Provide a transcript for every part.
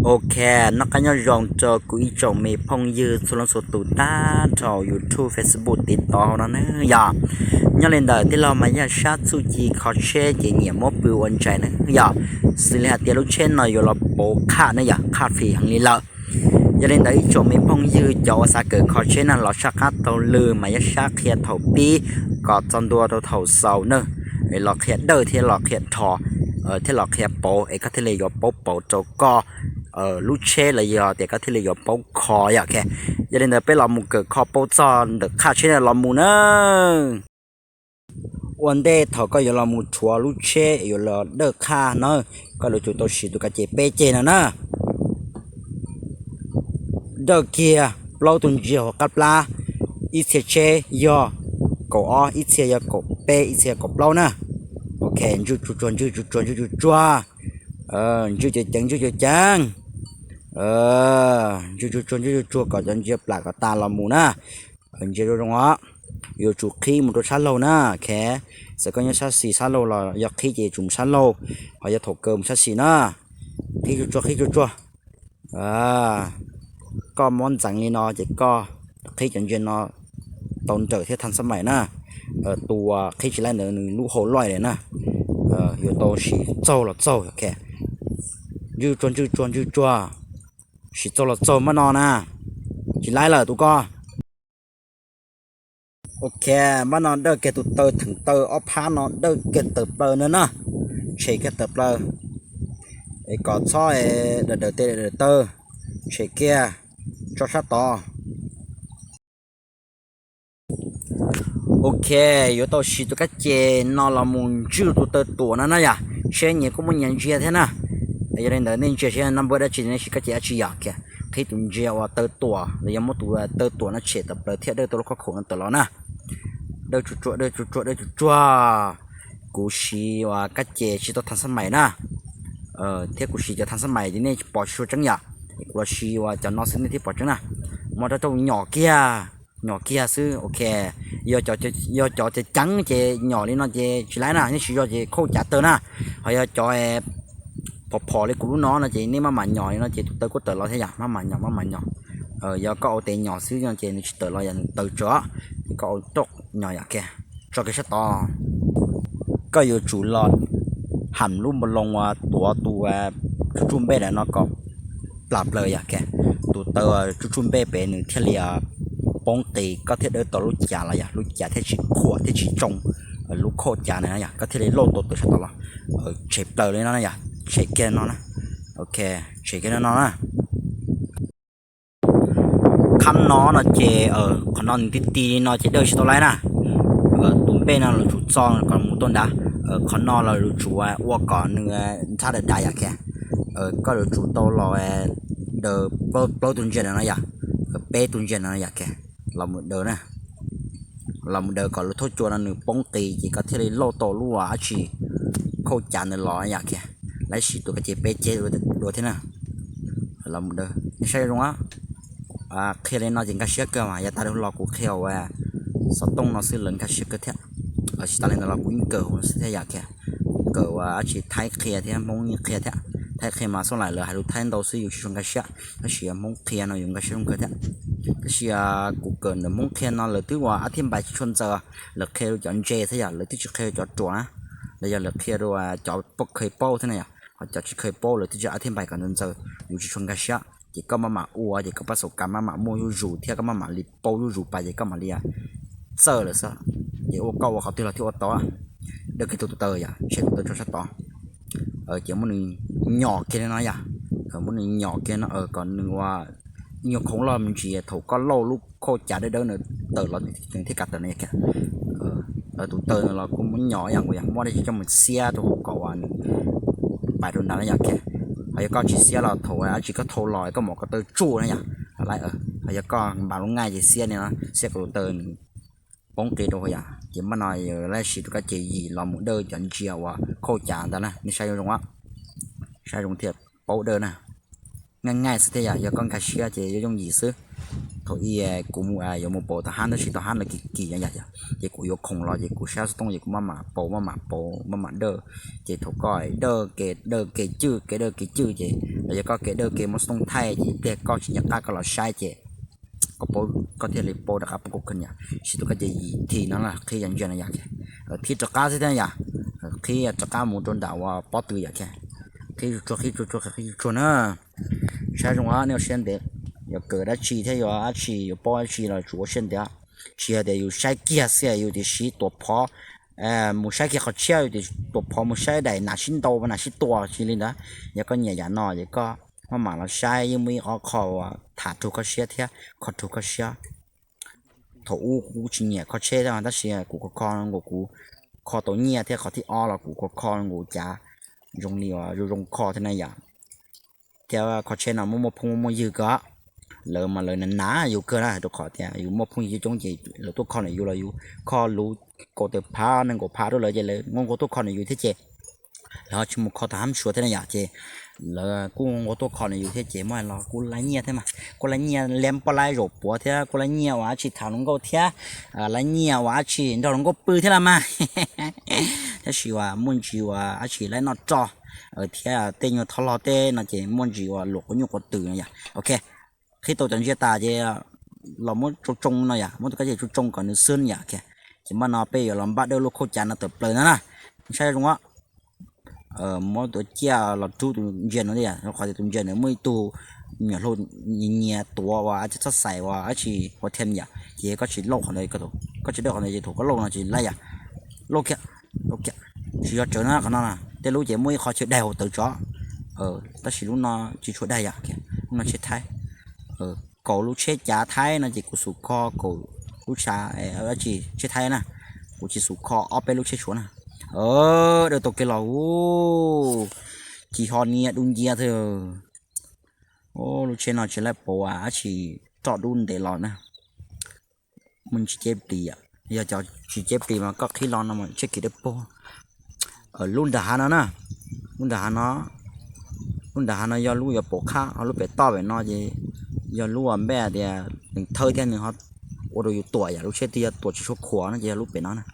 Ok, noj qab nyob zoo rau kuv ib tsoom me phooj ywg txhua leej txhua tus tag nrho YouTube, Facebook, TikTok no na yom. Nyob li ntawm tij laug Mas Yaj Sab txuj ci kho tsheb ces nyiam muab pw ua ntsais na yom. Xws li hais tias lub tsheb no yuav los pauv qhaj na yom, qhaj fim heev li lawm. Yog li ntawd ib tsoom me phooj ywg cov uas xav kawm kho tsheb na los saj qab taug lw Mas Yaj Sab qhia thaum pib kom txog ntua rau thaum xaus na, los qhia dawj thiab los qhia dhos thiab los qhia pauv es koj thiaj li yuav paub pauv rau koj lub tsheb los yog tias koj thiaj li yuav paub kho yom. Ok, yog li ntawd peb los mus kawm kho pauv txog ntawm qhaj tsheb na los mus na. Ua ntej thaum koj yuav los mus rhuav lub tsheb yuav los dawj qhaj na, koj yuav tsum tau siv tus kav ces peb ceg no na. Dawj kiag plaub tus ntsiav hauv qab plab, ib txhia tsheb yog kaum ob, ib txhia yog kaum peb, ib txhia yog kaum plaub na. Ok, ntswj tsuag tsuag, ntswj tsuag tsuag, ntswj tsuag tsuag. Ntswj ceev ceev, ntswj ceev ceev. Ntswj tsuag tsuag, ntswj tsuag tsuag kom cov ntsiav plam kom tas los mus na. Ntsia zoo zoo os, yuav tsum qhib mus rau sab laug na. Ok, txawm koj nyob sab xis sab laug los yog qhib ces yuav tsum mus sab laug, ho yog thaum kawg mus sab xis na. Qhib tsuag tsuag, qhib tsuag tsuag. Koj muab ntxeev li no ces koj qhib cov ntsia no tau nrawm thiab thaj xab mais na. Tus uas qhib tsis laib ntawd nws lub hau loj li na, yuav tau siv txaug los txaug. Ok, ntswj tsuag, ntswj tsuag, ntswj tsuag, siv txaug los txaug mab no na. Tsis laib lawm tus ko. Ok, mab no dawj kiag tus taw theem taw ob phab no dawj kiag tawm plaws no na, tshem kiag tawm plaws, es kom txhob daws daws tes daws taw, tshem kiag tso sab tod. Ok, yuav tau siv tus kab ces no los mus ntswj tus taw tuam no na yom, seb nyias kuj muaj nyias ntsia thiab na. Yog li ntawd nej ntsia seb noj npawb dab tsi, nej siv kab ces dab tsi yom. Qhib tus ntsia uas taw tuam los yog muab tus taw tuam no tshem tawm plaws thiab dawj tau lub khob khaum no tawm los na. Dawj tsuag tsuag, dawj tsuag tsuag, dawj tsuag tsuag. Kuv siv uas kab ces tsis tau thaj xab mais na, thiab kuv siv cov thaj xab mais ces nej pom tsis tau tseeb yom. Kuv los siv uas cov no xwb nej thiaj pom tseeb na. Muab rab rauj nyom kiag, nyom kiag xwb. Ok, yog cov ceev ceev ces nyom li no ces tsis laib na, nej tsis yog ces khauj cav tawg na. Ho yog cov phom phom li kuv lub no no ces nej maj mam nyom li no ces tus taw kuj tawm los thiab yom, maj mam nyom, maj mam nyom. Yog koj ua tes nyom xwb no ces nws tsis tawm los, yog nws tawg tsawv ces koj ua rauj nyom yom. Ok, tso kiag sab tod. Koj yuav tsum los ham lub npa loo uas tuav tus tsuj tsuj npej ntawm no kom plam plaws yom. Ok, tus taw tsuj tsuj npej pem nws thiaj li poob qis, koj thiaj dawb tau lub cav los yog lub cav thiaj tsis khuam thiab tsis tsoo lub khauj cav na yom, koj thiaj li lauj tau taw sab tod los. Tshem plaws li no na yom, tshem kiag no na. Ok, tshem kiag no no na. Qhab no no ces qhov no nws ti ti li no ces dawj tsis tau laib na. Tus npej no lawv tsum txo kom mus tuaj nrad. Qhov no los yuav tsum ua kom nws nrhab dav dav yom. Ok, koj yuav tsum tau los daws plaub tus ntsia ntawm no yom, peb tus ntsia ntawm no yom. Ok, los mus daws na, los mus daws kom lub thauj cua no nws poob qis ces koj thiaj li lauj tau lub dab tsi khauj cav ntawd los yom. Ok, lawv siv tus kab ces peb ceg dua thiab na. Los mus daws, nej saib zoo zoo. Qhia li no ces nkag siab kawg mas, yav tas li los kuv qhia ua xov tooj no xwb lawv nkag siab kawg thiab. Tsis tas li ntawd los kuv yeej kawm hauv no xwb thiab yom. Ok, kuv kawm ua dab tsi Thaib qhia thiab Hmoob yeej qhia thiab. Thaib qhia mas xoj laim lawv hais lus Thaib ntau xwb yus tsis tshua nkag siab, tab sis Hmoob qhia no yus nkag siab zoo kawg thiab. Tab sis kuv kawm ntawm Hmoob qhia no lawv twb ua ab thiab npais tsis tshua ntxaws, lawv qhia rau cov ntse thiab yom, lawv twb tsis qhia rau cov ruam na. Los yog lawv qhia rau cov kheev paub thiab na yom, ho cov tsis kheev paub lawv twb tsis ab thiab npais kom ntxaws ntxaws, yus tsis tshua nkag siab. Ces koj maj mam ua ces koj pab xaus kas maj mam muaj zuj zus thiab koj maj mam li paub zuj zus pas ces koj mam li txawj lawm xwb. Ces ua koj ua qhov twg los thiaj ua tau. Dawj kiag tus taw yom, tshem tus taw tso sab tod. Ces muab nws nyom kiag li no yom, muab nws nyom kiag no kom nws ua ib nyuag khoov loj me ntsis, thaum koj lauj lub khauj cav dawb dawb no tawm los thiaj kav tawm no yom. Tus taw no los kuj muab nyom ib yam nkaus yom, muab dab tsi coj mus xiab rau hauv kom uas nws pais rau nrad no yom. Ho yog koj tsis xiab los thaum dab tsi koj thau los koj mam kom taw tsuj na yom. Ho yog koj npam lub nqaij ces xiab li no, xiab kom tus taw nws poob qis rau yom. Ces maj no yus laj siv tus kab ces yim los mus dawj cov ntsia uas khauj cav ntawd na, nej saib zoo zoo, saib zoo thiaj paub dawj na. Nqaij nqaij xwb thiab yom, yog koj nkag siab ces yooj yooj yim xwb. Thaum ub kuv mus yuav mus pauv tom hab tab sis tom hab no kim kim yom, ces kuv yuav khoom los ces kuv saib xov tooj ces kuv maj mam pauv maj mam pauv maj mam dawj. Ces thaum koj dawj ke dawj ke cwj ke dawj ke cwj ces los yog koj ke dawj ke muab xov tooj thaij ces ib pliag koj tsis nco qab koj los saib ces koj paub, koj thiaj li paub rov qab poob kuv kawg yom. Sis tus koj ces yim thim no qhib cov ntsia no yom, qhib rov qab xwb thiab yom, qhib rov qab mus rau nram uas pob tw yom. Qhib tsuag tsuag qhib tsuag tsuag qhib tsuag tsuag na. Saib zoo nej ua siab ntev, yuav kawm dab tsi thiab yuav dab tsi yuav paub dab tsi los tsum ua siab ntev. Tsis yog tias yus saib kiag xwb yus tias siv tuam phov, mus saib kiag qhov tshiab yus tias tuam phov mus saib daim nas sib ntaus nas sib tua tsis li ntawd. Yog koj nyiam yam no ces koj maj mam los saib, yeej muaj ib qhov kho uas tham raug koj siab thiab kho raug koj siab. Thaum ub kuv tsis nyiam kho tsheb tab sis kuv kho kho nkaus kuv kho tau nyiaj thiab qhov thib ob los kuv kho kho nkaus cas zoo li uas zoo zoo kho thiab na yom. Thiab kho tsheb no muaj muaj phooj muaj ywg kawg, lawv mas lawv nav yus kawg na rau qhov tias yus muaj phooj ywg coob ces lawv tuaj kho ntawm yus los yus kho luv kaum tawm phav nees nkaum phav rau lawv ces lawv nquag nquag tuaj kho ntawm yus thiab ces lawv ho tsis mus kho tom hab suav thiab na yom. Ces lawv kuj nquag tuaj kho ntawm yus thiab ces muaj los kuj laib nyiaj thiab mas, kuj laib nyiaj liab poj laib zaum puav thiab kuj laib nyiaj uas dab tsi tham hluas nkauj thiab, laib nyiaj uas dab tsi nrog hluas nkauj pw thiab los mas. Tab sis uas muaj ntsis uas dab tsi laib noj roj thiab tej nyuag thoj log tej no ces muaj ntsis uas luam quav nyuj quav twm no yom. Ok, qhib tau cov ntsia tas ces los muab tsoo tsoo no yom, muab tus kab ces tsoo tsoo kom nws xwb yom. Ces npaj no peb yuav los npaj dawj lub khauj cav no tawm plaws no na. Saib zoo, muab tus ciaj los rub tus ntsia no thiab yom, rau qhov tias tus ntsia ntawd muaj ib tug nyuam hlau nyias nyias tuav uas txhob xais uas dab tsi ua thiaj yom. Ces koj tsis lauj qhov ntawd, koj tsis dawj qhov ntawd ces thaum koj lauj no tsis laib yom. Lauj kiag, lauj kiag, tsis yog tsawv na qhov no na, tej lub ces muaj ib qho chaw daig hauv tawv tsov, tab sis lub no tsis tshua daig yom, lub no tsheb thaib. Kaum lub tsheb cav thaib no ces kuv xum kho kaum lub tsheb thaib na, kuv tsis xum kho ob peb lub tsheb suav na. Dawj tau kiag los ub, ci ho nias dub ncia thiab. Lub tsheb no tsis laib pauv dab tsi, roj dub ntev los na. Muaj ntsis ceb plis, yog cov tsis ceb plis mas koj qhib los no mas tsheb kis dawb paug. Lub nram hav no na, lub nram hav no, lub nram hav no yog lub yuav pauv qhab, ho lub pem toj pem no ces yog lub uas npaj tias nws thawb thiab nws ho ua rau yus tuam yom, lub tsheb twg yog tuam tsis tshua khuam no ces yog lub pem no na.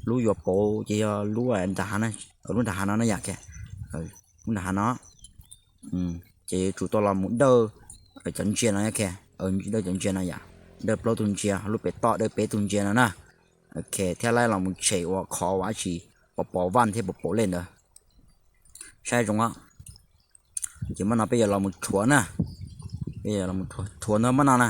Lub yuav pauv ces yog lub nram hav, lub nram hav no na yom. Lub nram hav no ces yuav tsum tau los mus dawj cov ntsia no, dawj cov ntsia no yom, dawj plaub tug ntsia, lub pem toj dawj peb tug ntsia no na. Thiab laib los mus tshem ua qhov uas dab tsi pom pom vaj thiab pom pom lej ntawd. Saib zoo, ces maj no peb yuav los mus rhuav na, peb yuav los rhuav ntawd maj no na.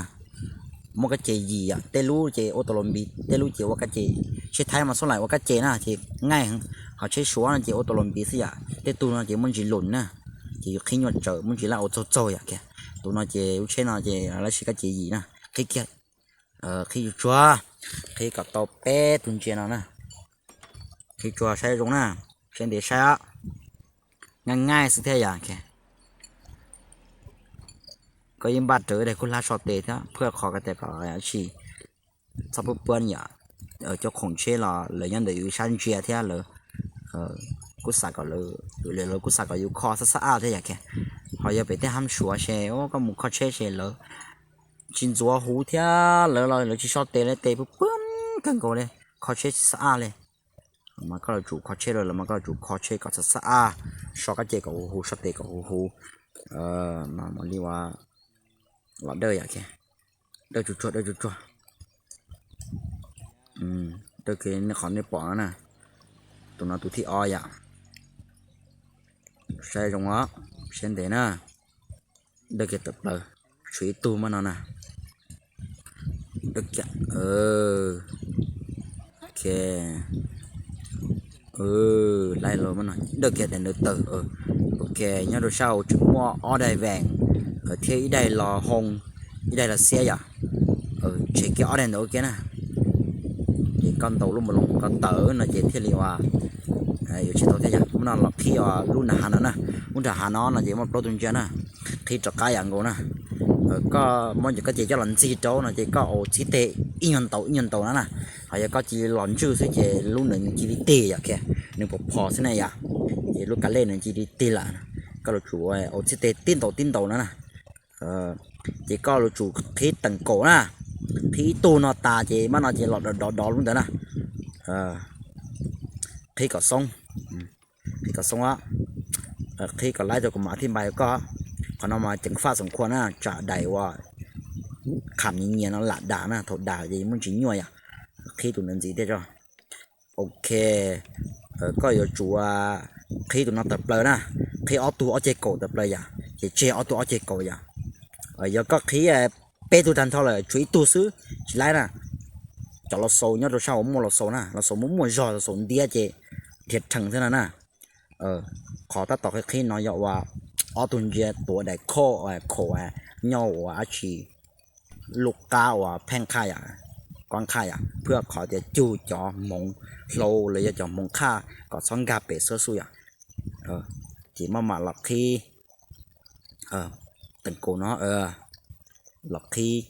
Muaj kab ces yim yom, tej lub ces ua tau los npiv, tej lub ces ua kab ces, tsheb thaib mas xob laim ua kab ces na ces nqaij heev, ho tsheb suav no ces ua tau los npiv xwb yom, tej tug no ces muaj ntsis lus na, ces yus qhib nyuaj tsawv muaj ntsis laj ua txaug txaug yom. Tus no ces lub tsheb no ces lab sis kab ces yim na, qhib kiag, qhib tsuag tsuag, qhib kom tau peb tug ntsia no na. Qhib tsuag saib zoo na, saib ntev saib, nqaij nqaij xwb thiab yom. Koj yeej npaj rawv daim khaub hlab so tes thiab, phwj qhov ko tes kom tsis txhob puab puab yom. Cov khoom tsheb los lawv nyob ntawm yus sab ntsia thiab lawv kuj xav kom, lawv kuj xav kom yus kho xab xab aj thiab yom. Ho yog pem tej hab suav se koj mus kho tsheb se lawv tsis ntxuav huv thiab lawv los lawv tsis so tes, lawv tes puab puab kawg nkaus li, kho tsheb tsis xab aj li. Mas koj yuav tsum kho tsheb los mas koj yuav tsum kho tsheb kom xab xab aj, so kab ces kom huv huv, so tes kom huv huv. Mas mam li ua los dawj yom, dawj tsuag tsuag, dawj tsuag tsuag. Dawj kiag qhov nej pom no na, tus no tus thib ob yom. Saib zoo os, saib ntev na. Dawj kiag tawm plaws, tshuav ib tug maj no na. Laib los maj no, dawj kiag daim ntawd tawm. Ok, nyob rau sab hauv tseem muaj ob daig veem thiab ib daig los hoo, ib daig los xiab yom. Tshem kiag ob daig ntawd ua ke na. Ces koj ntaus lub npaum loos ko tawm no ces thiaj li ua yuav tsis tau thiab yom. Maj no los qhib lub nram hav no na, lub nram hav no no ces muaj plaub tug ntsia na, qhib rov qab yam nkaus na. Koj muab koj ces coj los ntxig rau no ces koj ua txhib teg ib nyuag ntaus ib nyuag ntaus no na. Ho yog koj cia li los ntswj xwb ces lub ntawd nws cia li tig yom, nws pom phom xwb na yom, ces lub kav lej nws cia li tig lawm. Koj yuav tsum ua txhib teg tib ntaus tib ntaus no na. Ces koj yuav tsum qhib teem kaum na, qhib ib tug no tas ces mab no ces los dov dov dov lub ntawd na. Qhib kom xoob, qhib kom xoob, qhib kom laib rau kuv mam thij npai koj. Qhov no mas ceev faj xoom khua na, tsam daim uas kham nyias nyias no lam dag na, thaum dag ces muaj ntsis nyuaj yom. Qhib tus ntawd ntxiv thiaj tso. Ok, koj yuav tsum qhib tus no tawm plaws na, qhib ob tug ob ceg kaum tawm plaws yom, ces tseg ob tug ob ceg kaum yom. Yog koj qhib peb tug tag nrho lawm tshuav ib tug xwb tsis laib na. Cov los xaus nyob rau sab uas muaj los xaus na, los xaus muaj muaj zog, los xaus ntiab ces dhia rhees xwb no na. Qhov tab tom qhib qhib no yog uas ob tug ntsia tuav daim khauj khaum nyob ua dab tsi, lub qab uas pheej qhaj yom, kob qhaj yom, phwj qhov tias cug cov hmoov hlau los yog cov hmoov qhaj kom txhob nkag pem xwb xwb yom. Ces maj mam los qhib teem kaum no, los qhib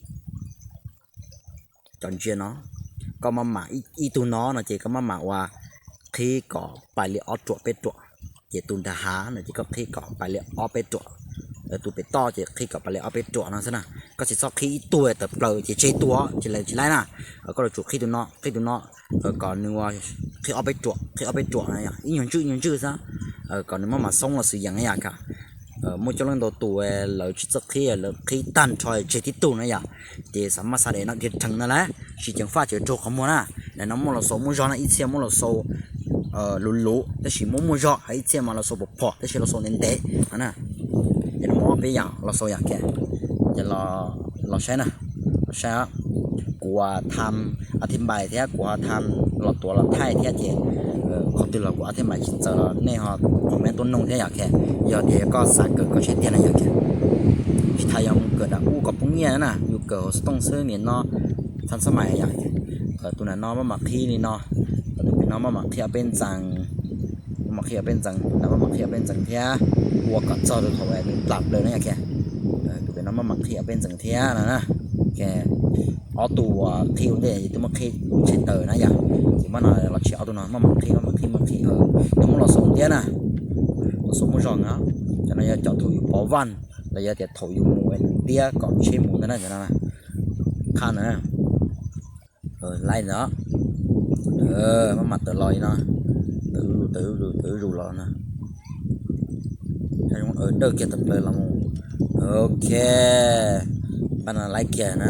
cov ntsia no. Koj maj mam ib tug no no ces koj maj mam ua qhib kom pais li ob ruam peb ruam, ces tus nrag hav no ces koj qhib kom pais li ob peb ruam, tus pem toj ces qhib kom pais li ob peb ruam no xwb na. Koj tsis txhob qhib ib tug tawm plaws ces tseg ib tug, tsis laib na. Koj yuav tsum qhib tus no qhib tus no, kom nws ua qhib ob peb ruam qhib ob peb ruam no, ib nyuag ntswj ib nyuag ntswj xwb, kom nws maj mam xoob los xwm yees yom. Muaj coob leej ntau tus lawv tsis txawj qhib, lawv qhib tag nrho tseg tib tug na yom. Ces xav maj xav dev no dhia rhees no lawm, tsis ceev faj ces raug qhov muag na. Daim no muaj los xaus muaj zog na, ib txhia muaj los xaus luv luv tab sis muaj muaj zog, hos ib txhia mas los xaus pom phom tab sis los xaus ntev ntev no na. Ces no muaj ob peb yam los xaus yam kiag. Ces los saib na, los saib, kuv tham a thij npais thiab kuv ho tham los tuav los thaij thiab ces qhov twg los kuv a thij npais tsis txawv los nej ho comment tuaj noog thiab yom kiag. Yog tias yog koj xav kawm koj tseg tiag na yom kiag. Tsis tas yog mus kawm nram ub kom poob nyiaj na, yus kawm hauv xov tooj xwb nim no txhab xab mais yom. Tus nram no maj mam qhib li no, tus pem no maj mam qhib ob peb ntxees, maj mam qhib ob peb ntxees, tus nram maj mam qhib ob peb ntxees thiab, ua kom txog rau thaum nws plam plaws na yom kiag. Tus pem no maj mam qhib ob peb ntxees thiab no na. Ob tug uas qhib ua ntej ces twb muab qhib tshem tawm na yom. Ces maj no los tshem ob tug no maj mam qhib maj mam qhib maj qhib, nws muab los xaus ntiab na, los xaus muaj zog na. Cov no yog cov thaum yus pov vaj los yog tias thaum yus mus ntiab kom tsheb mus ntag na, cov no qhaj na. Laib ntawd, maj mam tawm los li no, tawm zus tawm zus tawm zus los no. Dawj kiag tawm plaws los mus. Ok, pab no laib kiag na.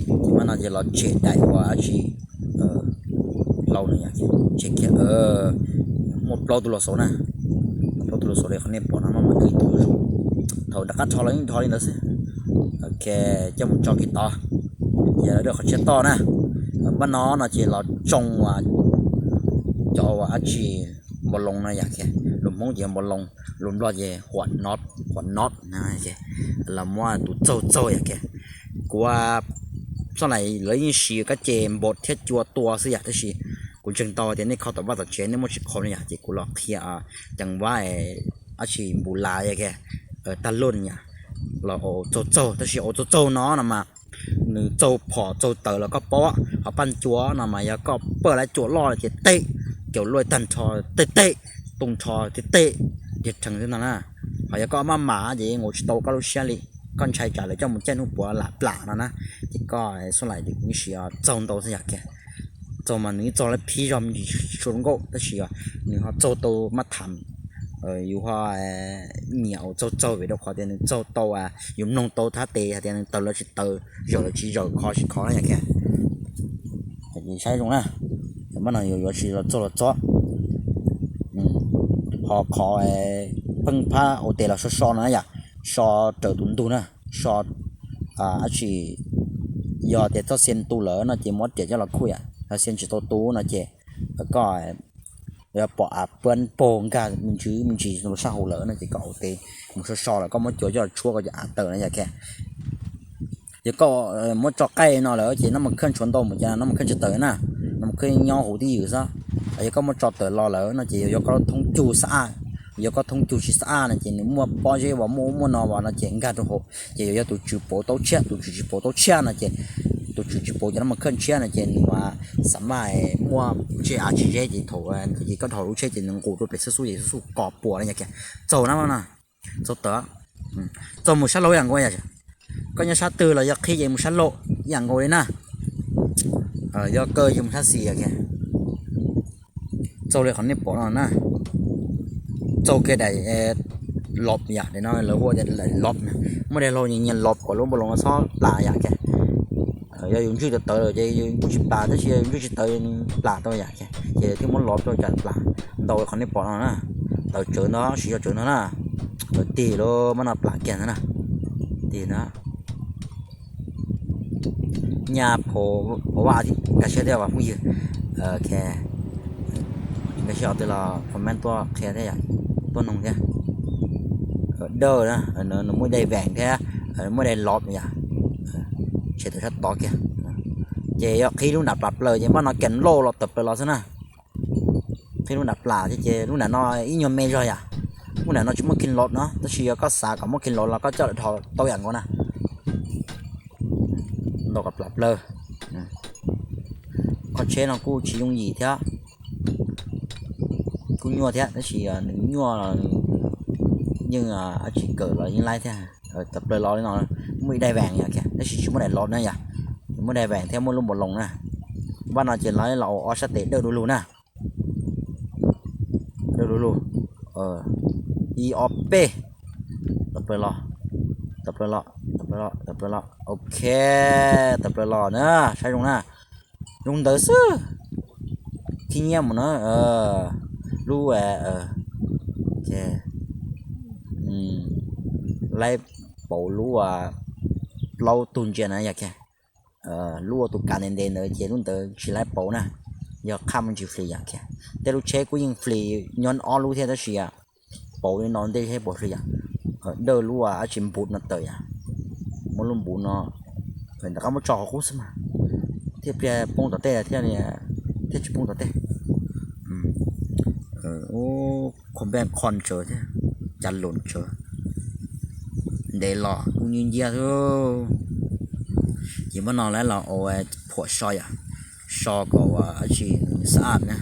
Ces pab no ces los tshem daim uas dab tsi hlau no, tshem kiag. Muaj plaub tug los xaus na, muaj plaub tug los xaus li qhov nej pom no, maj mam dawj ib tug zus. Thaum rov qab rho los yeej rho li ntawd xwb. Ok, coj mus tso kiag tod, ces lawv dawj qhov tshiab toj na. Pab no no ces los tsoo cov uas dab tsi npau loo no yom, lus Hmoob ces yog npau loo, lus Nplog ces huam nod, huam nod, los muab tus txaug txaug yom kiag. Kuv, sab lawm lawv yeej siv kab ce npaum thiab cua tua xwb yom, tab sis kuv ntseeg tau tias nej kho tom vaj tom tsev nej muaj tsis kho no yom, ces kuv los qhia ceev vab dab tsi npus las yom kiag, tag luj yom, los txaug txaug, tab sis ua txaug txaug no no mas nws txaug phom txaug tawv los koj paub, ho paj cua no mas yog koj paj lab cua loj ces tej, caum luaj tag nrho tej tej, too nrho tej tej, dhia rhees xwb no na. Ho yog koj maj mam ces nqus tsis tau koj lub siab li, koj ntshai tsam lawv coj mus caij hnub puav lam plam no na, ces koj sab lawm ces kuv yeej siv txaug ntau xwb yom kiag. Txaug mas nws yeej txaug lawm phib zog me ntsis tsis tshua zoo nkauj, tab sis nws ho txaug tau maj tham, yus ho nyiam ua txaug txaug vim rau qhov tias nws txaug tau, yus mloog tau thab tes hais tias nws tawv los tsis tawv, zaws los tsis zaws, kho tsis kho na yom kiag. Saib zoo na, pab no yuav yuav tsis los txog los txog. Ho qhov pheej phab ua tes los so so no yom, so raws tus ntug na, so dab tsi, yog tias txoj xia tu lawm no ces muab riam coj los khuj yom, ho xia tsis tau tu no ces koj pom av pab pag nkag me ntsis me ntsis rau sab hauv lawm no ces koj ua tes mus so so lawm koj muab cua coj los tshuab koj cov av tawm na yom kiag. Yog koj muab tso qaij no lawm ces nab mas khaj tshuav ntau mus cas nab mas khaj tsis tawm na, nab mas khaj nyob huv twj ywm xwb. Yog koj muab tso tawm los lawm no ces yog koj thoob cug xab aj, yog koj thoob cug tsis xab aj no ces nws muaj pob zeb uas muaj ub muaj no as no ces nkag rau hauv ces yog tus tswv pauv taub tshiab, tus tswv tsis pauv taub tshiab no ces, tus tswv tsis pauv cov nab mas khaj tshiab no ces nws xam maj muaj tsheb av tsis zeb ces thaum ces koj dhau lub tsheb ces nws nqus rau pem xub xub ces xub xub kos puas no yom kiag. Txaug na no, txaug tawm, txaug mus sab laug yam nkaus yom. Koj nyob sab twg los yog qhib ces mus sab laug ib yam nkaus li na. Yog kawg ces mus sab xis. Txaug li qhov nej pom no na. Txaug kiag daim lov yom, daim no lawv hu ua daim lov na. Muaj daim hlau nyias nyias lov kom lub npaus loos no txhob plam yom. Yog yus ntswj tawv tawv lawm ces yus kuj tsis plam, tab sis yog yus ntswj tsis tawv nws plam tau yom. Ces thiaj muab lov rau cas plam. Ntau li qhov nej pom no na. Tawv tsawv ntag, siv zog tsawv ntag na. Tawv tig lawm, mas no plam kiag ntag na. Tig ntag. Nyaj Phav Vaj, nkag siab thiab as phooj ywg. Nkag siab qhov twg los comment tuaj qhia thiab yom, tuaj noog thiab. Dawj na, nws muaj ib daim veem thiab, muaj daim lov yom. Tshem tawm sab tod kiag. Ces yog qhib lub nram plas plaws ces npaj no kees lauj los tawm plaws los xwb na. Qhib lub nram plas thiab ces lub nram no ib nyuag me zog yom. Lub nram no tsis muaj keeg lov no, tab sis yog koj xav kom muaj keeg lov los koj coj lawm dhos tau yam nkaus na. Ntau kom plas plaws. Qhov tsheb no kuj tsis yooj yim thiab, kuj nyuaj thiab, tab sis nws nyuaj los yeej dab tsi kawm los yeej laib thiab. Tawm plaws los li no, muaj ib daim veem yom, tab sis tsis muaj daim lov na yom. Muaj daim veem thiab muaj lub npaus loos na. Npaj no ces lawv los ua ob sab tes dawj du lug na. Dawj du lug. Ib ob peb. Tawm plaws los, tawm plaws los, tawm plaws los, tawm plaws los, ok. Tawm plaws los na, saib zoo na. Zoo ntawd xwb. Khib nyiab mus na. Lub laib pauv lub plaub tug ntsia na yom. Lub ua tus kav ntev ntev ntawd ces lub ntawd tsis laib pauv na. Yog qhaj muaj ntsis flis yom. Tej lub tsheb kuj yeej flis nyob ob lub thiab tab sis pauv li no ntej thiab pauv flis yom. Dawj lub ua dab tsi npum no tawm yom. Muab lub npum no, nram qab muab tso qhov qub xwb mas thiaj pliag poob tom tej thiaj, thiaj tsis poob tom tej. Qhov npej qhov ntsaws thiab, cas lus ntsaws. Ntev los kuj nyiab nciab xwb. Ces npaj no lawv los ua phuam so yom, so kom ua dab tsi xab ab na.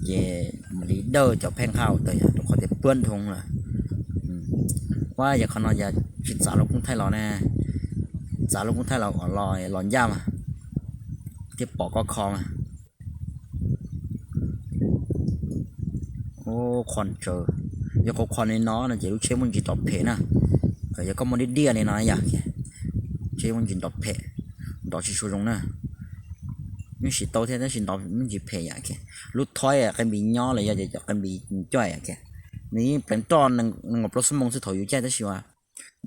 Ces mam li dawj cov pheej qhaj ua tawm yom, rau qhov tias puab dhoo lawm. Ua yog qhov no yog tsis txav lub koob thaij los ne, txav lub koob thaij los kom los ncaj mas thiaj pom koj kho mas. Qhov ntsaws, yog qhov qhov li no no ces lub tsheb muaj ntsis nrov phem na. Yog koj muaj diaj diaj li no yom, tsheb muaj ntsis nrov phem, nrov tsis tshua zoo na. Yeej siv tau thiab tab sis nrov muaj ntsis phem yom. Lub thoib qe npis nyob los yog cov qe npis coj yom, nws yeej pleev roj nees nkaum plaub xuab moos xwb thaum yus caij tab sis as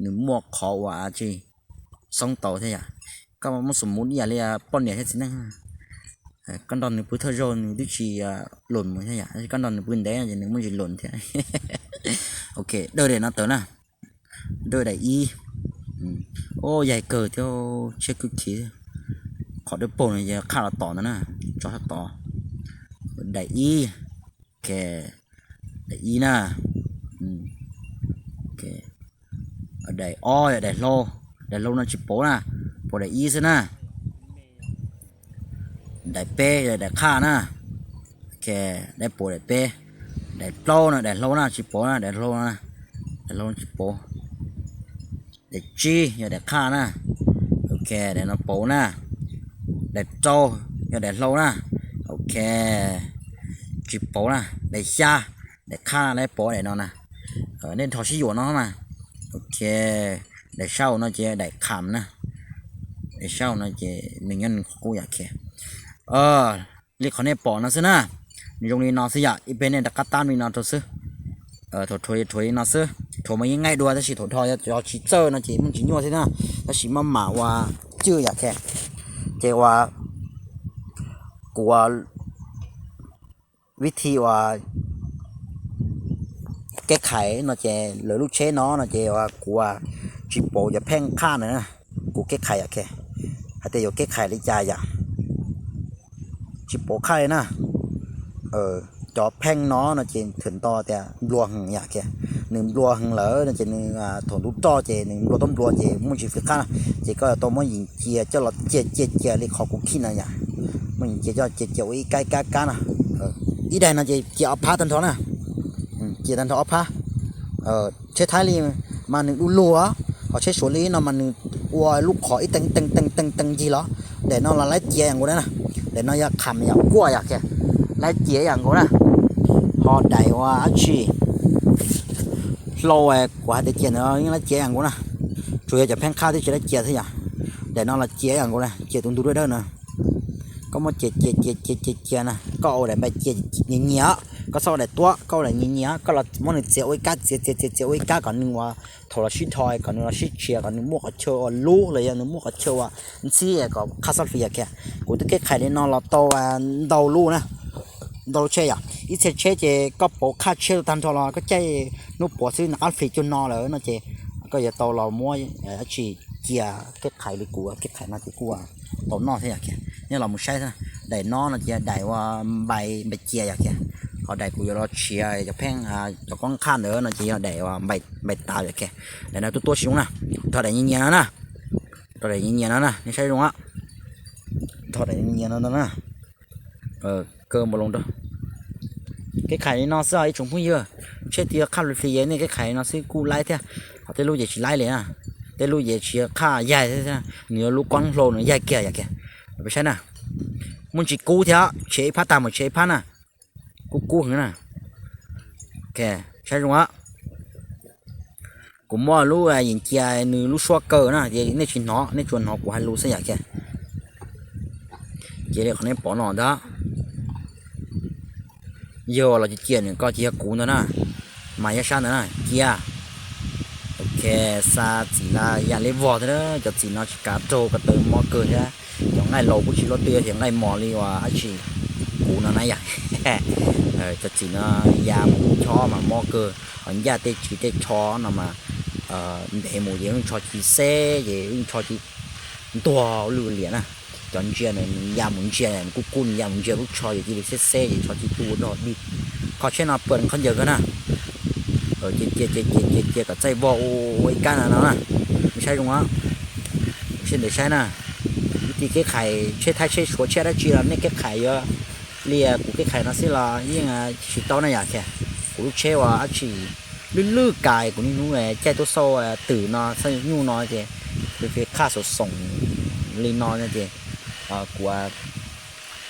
nws muaj qhov ua dab tsi xoob tau thiab yom. Koj muab xus mus ib yam li poj niam thiab txiv neej, koj nrog nws pw thawj zaug nws twb tsis lus mus thiab yom, tab sis koj nrog nws pw ntev ces nws muaj ntsis lus thiab. Ok, dawj daim no tawm na. Dawj daim ib. Ua yaig kawg thiab, tshiab kwj khiv. Qhov dawb paug no yog qhaj los tom ntawd na, tso sab tod. Daim ib. Ok, daim ib na. Daim ob yog daim hlau, daim hlau no tsis pauv na, pauv daim ib xwb na. Daim peb yog daim qhaj na. Ok, daim pauv daim peb. Daim plaub no daim hlau na, tsis pauv na, daim hlau, daim hlau tsis pauv. Daim tsib yog daim qhaj na. Ok, daim no pauv na. Daim rau yog daim hlau na. Ok, tsis pauv na. Daim xya, daim qhaj na, pauv daim no na. Nej nrho sib yuam no mas. Ok, daim sab hauv no ces daim kham na. Daim sab hauv no ces nws nyob nws qub yom. Li qhov nej pom no xwb na, nws zoo li no xwb yom, ib pliag nej rov qab tab li no rau xwb. Thaum rhuav rhuav li no xwb, rhuav mas yeej nqaij dua tab sis thaum dhos yog tsis txawj no ces muaj ntsis nyuaj xwb na, tab sis maj mam ua cwj yom. Ces ua kuv ua vib thi ua keb khais no ces lawv lub tsheb no no ces ua kuv ua tsis pauv cov pheej qhaj na, kuv keb khais yom. Hais tias yuav keb khais li cas yom, tsis pauv qhaj li na. Cov pheej no no ces thwm nto tias nplua heev yom. Nws nplua heev lawm no ces nws thaum ntuj roj ces nws nplua tau nplua ces muaj ntsis fwj qab na. Ces koj yuav tau muab yees cia coj los cia cia cia li qhov kuv khij no yom. Muab yees cia coj cia cia ua ib kab kab kab no. Ib daim no ces cia ob phab tag nrho na. Cia tag nrho ob phab. Tsheb Thaib li mas nws du lug os, Qhov tsheb Suav li no mas nws ua lub qhov ib teev teev teev teev teev ncig los. Daim no los laib cia yam nkaus na. Daim no yog qham yam kuaj yom kiag, laib cia yam nkaus na. Ho daim ua dab tsi, hlau kuv hais tias cia ntawd yeej laib cia yam nkaus na. Tsuas yog cov pheej qhaj twb tsis laib cia xwb yom. Daim no los cia yam nkaus na, cia tus ntug dawb dawb na. Koj muab cia cia cia cia cia cia na, koj ua daim npais cia nyias nyias, koj txhob ua daim tuab, koj ua daim nyias nyias, koj los muab nws txiav ua ib kab, txiav txiav txiav txiav ua ib kab kom nws ua thaum los sib dhos, kom nws los sib tshiav, kom nws muaj qhov chaw ua lub los yog nws muaj qhov chaw ua ntxhib kom qhaj xab fis yom kiag. Kuv twb kev qhais li no los tau ntau lub na, ntau lub tsheb yom. Ib txhia tsheb ces koj pauv qhaj tshiab tag nrho los koj caij hnub puav xwb nws qab fis cuag no lawm no ces koj yuav tau los muab dab tsi cia. Kev qhais li kuv kev qhais no ces kuj tau noj thiab yom kiag. Nej los mus saib, daim no no ces daim ua npais npais cia yom kiag. Ho daim kuv yuav los tshiav cov pheej cov koob qhaj ntawd no ces yog daim ua npais tav yom kiag. Daim no tuab tuab tsis zoo na. Rho daim nyias nyias no na, rho daim nyias nyias no na, nej saib zoo, rho daim nyias nyias no ntag na. Kaw npaum loo rau. Kev qhais li no xwb os ib tsoom phooj ywg. Tsheb twb yog qhaj flis flis, nej kev qhais li no xwb kuj laib thiab. Ho tej lub ces tsis laib li na, tej lub ces tsis yog qhaj yaig thiab, nws yog lub koob hlau nws yaig kiag yom kiag. Peb saib na, muaj ntsis kub thiab, tshiav ib phab tag mus tshiav ib phab na, kub kub heev na. Saib zoo, kuv muab lub yees cia nws lub suab kaw na, ces nej tsis hnov, nej tsuas hnov kuv hais lus xwb yom kiag. Cia li qhov nej pom no ntag. Yog los cia cia nws ko ces yog kuv ntag na, mas yog sab ntawd na cia. Ok, xa txim la yam li vog thiab, cov txim no tsis kav raug ko taw mob kawg thiab. Cov nqaij laus kuj tsis luaj twg yog nqaij mos li uas dab tsi kuv no na yom. Cov txim no ya mus chob mas mob kawg, ho ncaj tej tsis tej tsho no mas ntev mus ces wb tsho ci xeb ces wb tsho ci ntuag lwj liam na. Cov ntsia nws ya mus ntsia nws kuj kub, nws ya mus ntsia lub tsho ces cia li xeb xeb ces tsho ci tu dog dig. Qhov tsheb no pw qhov ncaws kawg na. Cia cia cia cia cia kom txaij vog ua ib kab no no na. Nej saib zoo, seb ntev saib na. Ib txhia kev qhais tsheb Thaib tsheb Suav tsheb dab tsi los nej kev qhais yuav li kuv kev qhais no xwb los yeej tsis tau na yom. Kuv lub tsheb uas dab tsi lwj lwj kais kuv niaj hnub caij tuaj xauj twm no xauj nyuj no ces fij qhaj xoom xoom li no ces kuv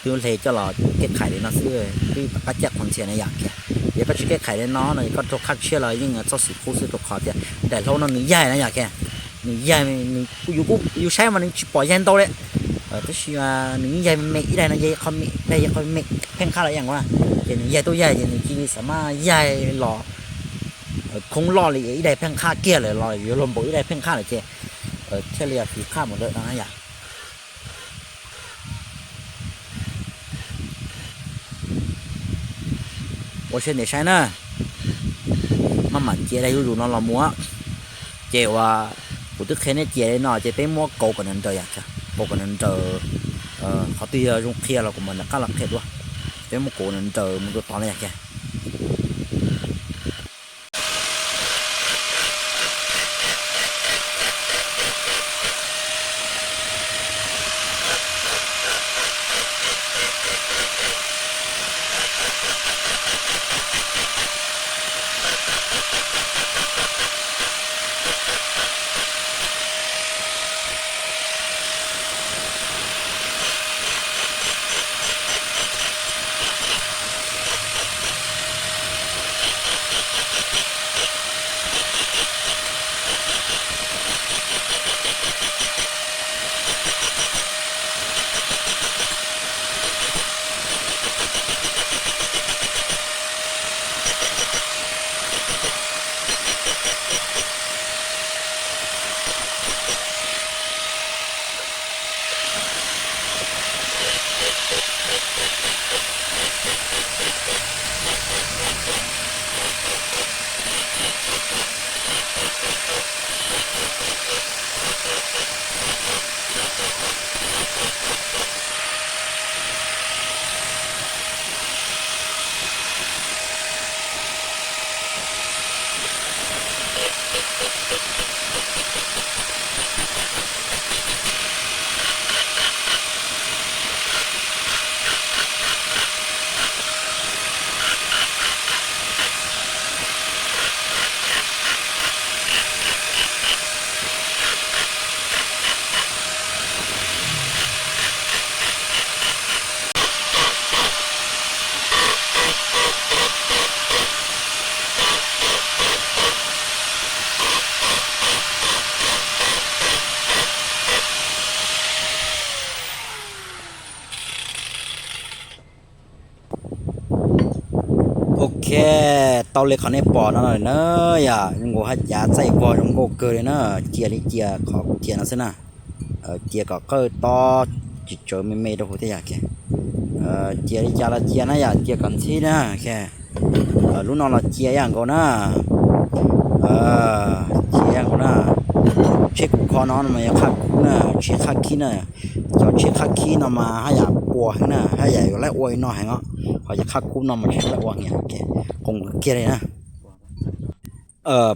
twb hle coj los kev qhais li no xwb twb tom qab caj qhov ntxhias na yom. Yog koj tsis kev qhais li no no koj raug qhaj tshiab los yeej txhob xim qub xwb rau qhov tias daim hlau no nws yaig na yom. Nws yaig, yus saib mas nws tsis pom yaig ntau li, tab sis nws yeej yaig me me, ib daim no yaig qhov me, ib daig yaig qhov me, pheej qhaj los ib yam nkaus na. Ces nws yaig tuaj yaig ces nws cia li xam maj yaig los khoob loj li ib daig pheej qhaj kiag lawm los yuav luag npaum ib daig pheej qhaj lawm ces thiaj li fij qhaj mus ntawm no na yom. Ua siab ntev saib na, maj mam cia daim zuj zus no los mus. Ces uas kuv twb qhia nej cia li no ces peb muab kauv kom nws nrawm yom, kauv kom nws nrawm, qhov twg yog zoo qhia los kuv mam rov qab los qhia dua. Peb muab kauv nws nrawm mus rau tod na yom. Tau li qhov nej pom no na yom, zoo nkaus haj cav txaij vog zoo nkauj kawg li na. Cia li cia qhov kuv cia no xwb na. Cia kom qawj tob tsis tsawv me me rau hauv thiab yom. Cia li cas los cia na yom, cia kom ntxhib na. Lub no los cia ib yam nkaus na. Cia ib yam nkaus na. Tsheb kuv kho no mas yog qhab kub na, tsheb qhab khib na. Cov tsheb qhab khib no mas haj yam puas heev na, haj yam yuav laib ua li no heev os. Ho cov qhab kub no mas tsis laib ua heev, qoos kiag li na.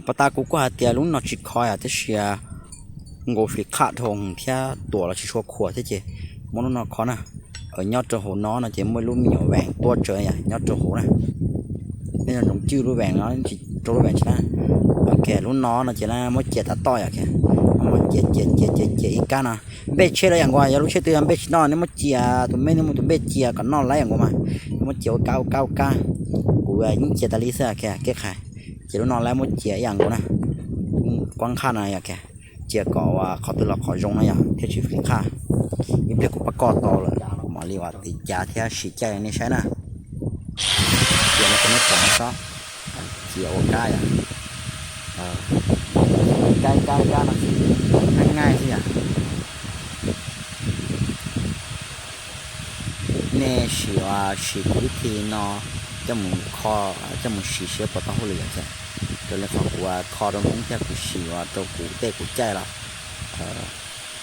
Pas tas kuv kuj hais tias lub no tsis kho yom, tab sis nkaus flis qhaj dhau thiab tuam los tsis tshua khuam thiab ces muab lub no kho na. Nyob rau hauv no no ces muaj lub me nyuam vees tuaj tsawv yom, nyob rau hauv na. Nej nco ntsoov cwj lub vees no, tsis rau lub vees tsis na. Ok, lub no no ces muab cia tav toj yom, cia cia cia cia cia ib kab no. Npej tsheb los yam nkaus, yog lub tsheb twg yog npej tsis noj nej muab cia, tus me nej muab tus npej cia kom noj laib yam nkaus mas. Muab cia ua kab ua kab ua kab. Kuv yeej cia tas li xwb, kev qhais. Ces lub no laib muab cia ib yam nkaus na. Kuab nqhaj no yom, cia kom qhov twg los qhov zoo na yom thiaj tsis flis qhaj. Ib pliag kuv pab koj tau lawm kuv mam li ua tiv cav thiab sim caij nej saib na. Cia no rau nej pom no xwb. Cia ua kab yom. Kab kab kab no xwb, nqaij nqaij xwb yom. Nej sim ua sim kuv vib thi no coj mus kho, coj mus sim seb puas tau hauj lwm yom. Raws li qhov kuv kho rau Hmoob thiab kuv sim ua rau kuv tej kuv caij los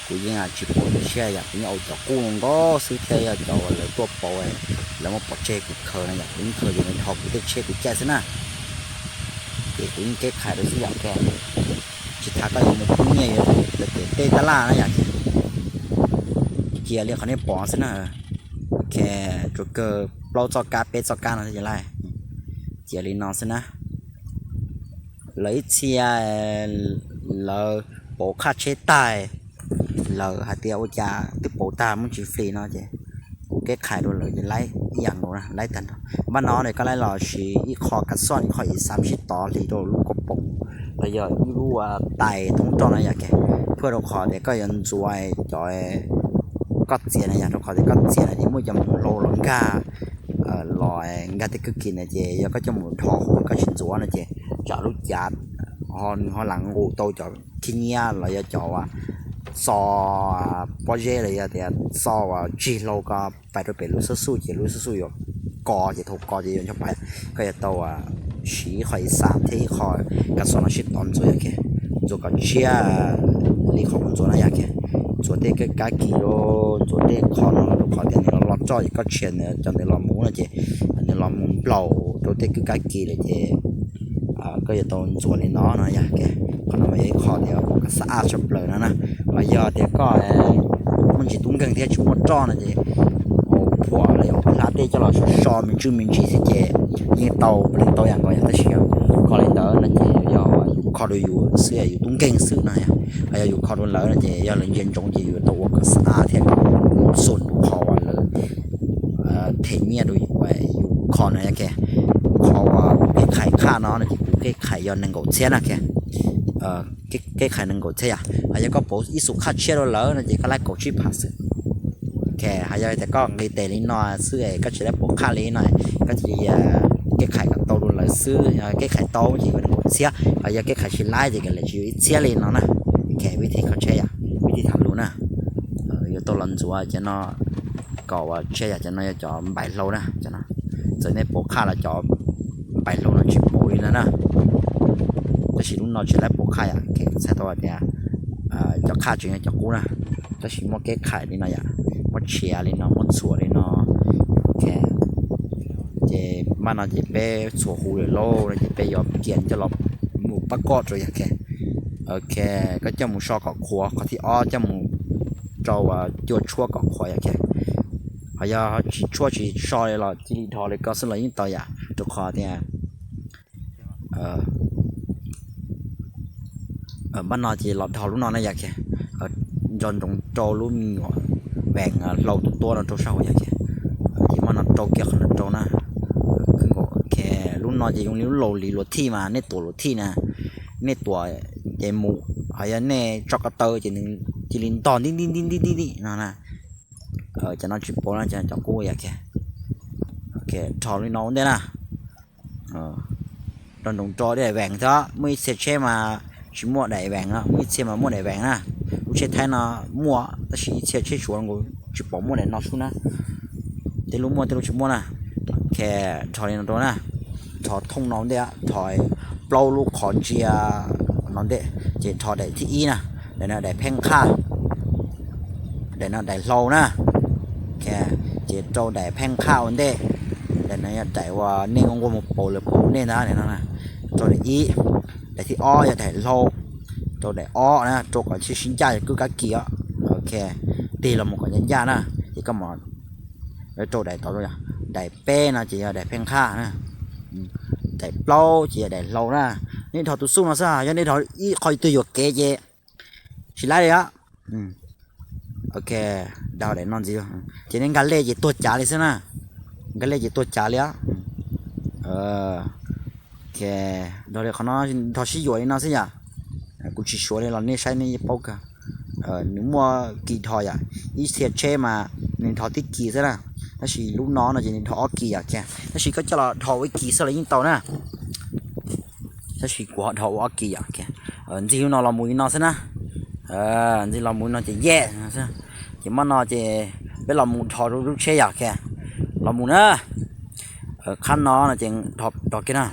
kuv yeej tsis pauv tus siab yom, kuv yeej ua cov qub zoo nkauj xwb thiab yog cov uas lawv tuaj pauv, lawv muab pov tseg kuv khaws no yom, kuv yeej khaws ces nws dhos kuv tej tsheb kuv caij xwb na. Ces kuv yeej kev qhais rau xwb yom, tsis tas koj yuav mus pub nyiaj yuav mus tej tab laj na yom. Cia li qhov nej pom xwb na. Ok, tsuas kawg plaub txoj kab peb txoj kab no thiab ces laij. Cia li no xwb na. Lawv ib txhia lawv pauv qhaj tsheb tag, lawv hais tias ua cas twb pauv tag muab tsis flis no ces kuv kev qhais rau lawv ces laib ib yam nkaus na, laib tag nrho. Npaj no ne koj laib los siv ib qho kav xoj ib qho ib xav sib tov hli rau lub kauj poom los yog ib lub tais thoob roj no yom, ke phuaj rau qhov tias koj yuav ntxuav cov koj txiav na yom, rau qhov tias koj txiav na ces muaj cov mus hlau los nkag los nkag tej kwj kis na ces yog koj coj mus dhos huv koj tsis ntxuav no ces tsam lub cav ho nws ho lam nqus tau cov khib nyiab los yog cov uas xo pob zeb los yog tias xo uas tsis hlau ko pais rau pem lub xab xuj ces lub xab xuj yuav ko ces thaum ko ces yuav ncho pais. Koj yuav tau siv ib qho ib xav thiab ib qho kav xoj no sib tov ntxuav yom, ke ntxuav kom tshiab li qhov kuv ntxuav na yom, ke ntxuav tej kwj kab kis los ntxuav tej qho no rau qhov tias nws los loj roj ces koj tshia cov ntawd los mus no ces nws los mus nplaum rau tej kwj kab kis lawm ces koj yuav tau ntxuav li no no yom, ke qhov no mas yog ib qho tias ua kom xab ab tshaj plaws no na. Los yog tias koj muaj ntsis tub nkeeg thiab tsis muaj roj no ces mus phuam los yog hlab tej coj los so so me ntsis me ntsis xwb ces yeej tau, yeej tau yam nkaus yom, tab sis yog kho li ntawd no ces yog yus kho rau yus xwb, yus tub nkeeg xwb no yom. Ho yog yus kho rau lawv no ces yog lawv ntsia ntsoov ces yus tau ua kom xab ab thiab kom mus xus qhov uas lawv them nyiaj rau yus, yus kho no yom, ke qhov uas kev qhais qhaj no no ces kuv kev qhais yog nees nkaum txhiab na, ke kev qhais nees nkaum txhiab yom. Ho yog koj pauv ib xus qhaj tshiab rau lawv no ces koj laib kaum tsib phav xwb. Ke ho yog tias koj nqis tes li no xwb es koj tsis laib pauv qhaj li no, koj cia li kev qhais kom tau rau lawv xwb, kev qhais tau ces yuav nees nkaum txhiab, ho yog kev qhais tsis laib ces kav liam tsis yuav ib txhiab li no na. Ke vib thib kho tsheb yom, vib thib tham lus na. Yuav tau los ntxuav cov no kom ua tsheb yom, cov no yog cov npais hlau na, cov no. Txawm nej pauv qhaj los cov npais hlau no tsis pauv li no na. Tab sis lub no tsis laib pauv qhaj yom, ke txhais tau hais tias cov qhaj tseem yog cov qub na, tab sis muab kev qhais li no yom, muab tshiav li no, muab txhuam li no. Ces npaj no ces peb txhuam huv lawm lauj no ces peb yuav kiag coj los mus pab koj rau yom, ke. Ok, koj coj mus so kom qhuav, qhov thib ob coj mus rau cua tshuab kom qhuav yom, ke. Ho yog tsis tshuab tsis so li los cia li dhos li ko xwb los yeej tau yom, rau qhov tias npaj no ces los dhos lub no na yom, ke. Nco ntsoov rau lub me nyuam vees hlau tuab tuab no rau sab hauv yom, ke. Ces npaj no rau kiag qhov no rau na. Lub no ces zoo li lub laus li luag thij mas nej tuam luag thij na, nej tuam ces mus, ho yog nej tso ko taw ces nws cia li ntog nti nti nti nti nti no na. Cov no tsis pauv no ces cov qub yom, ke. Dhos li no ua ntej na. rau nroos rau daim vees thiab. Muaj ib txhia tsheb mas tsis muaj daim vees no, muaj ib txhia mas muaj daim vees na. Lub tsheb Thaib no muaj tab sis ib txhia tsheb Suav nkaus tsis pom muaj daim no xwb na. Tej lub muaj tej lub tsis muaj na. Ok, dhos li no rau na. Dhos thooj no ntej, dhos plaub lub qhov ntsia no ntej, ces dhos daim thib ib na. Daim no daim pheej qhaj, daim no daim hlau na. Ok, ces rau daim pheej qhaj ua ntej. Daim no yog daim uas nej nquag mus pauv lawv pauv nej ntag no. Rau daim ib, daim thib ob yog daim hlau, rau daim ob na, rau kom sib ncaj kwj kab kis os. Ok, tig los mus kom ncaj ncaj na, ces koj mus rau daim tod. Daim peb no ces yog daim pheej qhaj na, daim plaub ces yog daim hlau na. Nej dhos tus xuj no xwb, yog nej dhos ib qho twg yuam kev ces tsis laib li os. Ok, dhos daim no ntxiv, ces nej nkag lej ces tuag cav li xwb na. Nkag lej ces tuag cav li os. Ok, dhos li qhov no, dhos sib yuam li no xwb yom. Kuv tsis suav li los nej saib nej yeej paub kawg. Nws muaj kis dhos yom, ib txhia tsheb mas nws dhos tib kis xwb na. Tab sis lub no no ces nws dhos ob kis yom. Tab sis koj coj los dhos ua ib kis xwb los yeej tau na. Tab sis kuv ho dhos ua ob kis yom. Ntxig lub no los mus li no xwb na. Ntxig los mus li no ces yej. Ces maj no ces peb los mus dhos rau lub tsheb yom. Los mus na. Qhab no no ces dhos kiag na.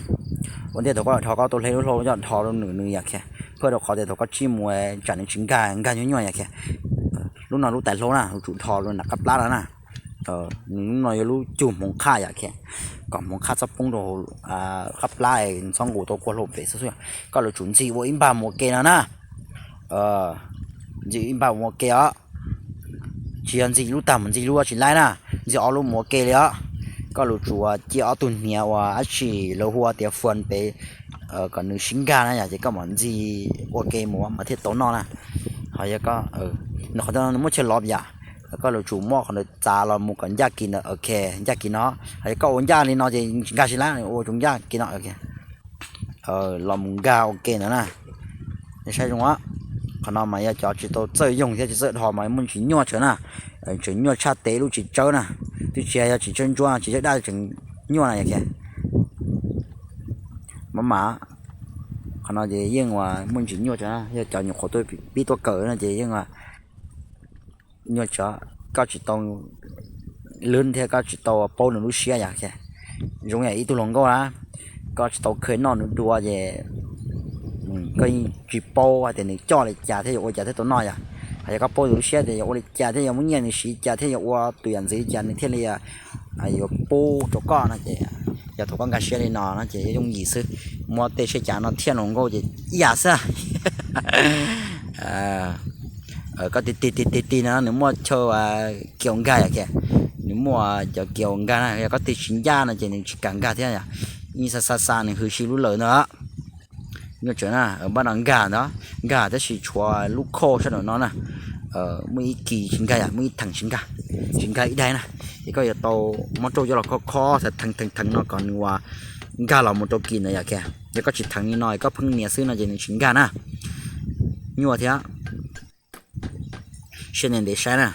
Ua ntej thaum koj dhos koj tau hle lub hlau coj dhos rau nws nws yom. Phaj rau qhov tias thaum koj tsij mus tsam nws tsis nkag, nkag nyuaj nyuaj yom. Lub no lub tais hlau na, yuav tsum dhos rau nram qab plab no na. Nws lub no yog lub cug hmoov qhaj yom. Kom hmoov qhaj txhob poob rau qab plab, txhob nqus tau kua hlau pem xwb xwb. Koj yuav tsum ntxig ua ib npag mus ua ke no na. Ntxig ib npag mus ua ke os. Tsis yog ntxig lub tag mus ntxig lub tsis laib na, ntxig ob lub mus ua ke li os. Koj yuav tsum cia ob tug hniav uas dab tsi lawv hu ua tias fuas pem, kom nws sib nkag na yom, ces koj mam ntxig ua ke mus mas thiaj tau noj na. Ho yog koj, nws qhov no nws muaj chaw lov yom, koj yuav tsum muab qhov ntawd txav los mus kom ncaj kis ntawd, ok, ncaj kis no. Ho yog koj ua ncaj li no ces nkag tsis laib, ua tsum ncaj kis no, ok. Los mus nkag ua ke ntawd na. Nej saib zoo, qhov no mas yog cov tsis tau txawj yoog thiab tsis txawj dhos mas muaj ntsis nyuaj tsawv na. Tseem nyuaj tshaj tes lub txiv tsawb na. Twb tsis yog txiv tsawb ntsuab, txiv tsawb daj tseem nyuaj na yom. Maj mam, qhov no ces yeej muaj ntsis nyuaj tsawv, yog cov nyuam qhuav tuaj pib tuaj kawm no ces yeej nyuaj tsawv, koj tsis tau lwb thiab koj tsis tau paub nws lub siab yom. Zoo yam ib tug hluas nkauj na, koj tsis tau kheev noj nws dua ces koj yeej tsis paub hais tias nws coj li cas thiab yuav ua cas thiaj tau noj yom. Ho yog koj paub nws lub siab tias yuav ua li cas thiab yuav muab nyiaj nws siv li cas thiab yuav ua tus yam ntxwv li cas nws thiaj li yuav pub rau koj no ces, yog thaum koj nkag siab li no no ces yuav yooj yim xwb. Muab tej tsheb cav no thiab hluas nkauj ces ib yam xwb. Koj tig tig tig tig tig no nws muaj chaw kiag nkag yom, nws muaj cov kiag nkag na, yog koj tig tsis ncaj no ces nws tsis kam nkag thiab yom. Ib xa xa xa nws hwv si lub lawm ntag. Nyuaj tsawv na, npaj no nkag ntag, nkag tab sis tshuav lub khauj sab nraum no na, muaj ib kis tsis nkag yom, muaj ib theem tsis nkag, tsis nkag ib daig na. Ces koj yuav tau muab rauj coj los khob khob theev theev theev no kom nws ua nkag los mus rau kis ntawd yom. Yog koj tsis theev li no koj pheej nias xwb no ces nws tsis nkag na. Nyuaj thiab. Siab ntev ntev saib na.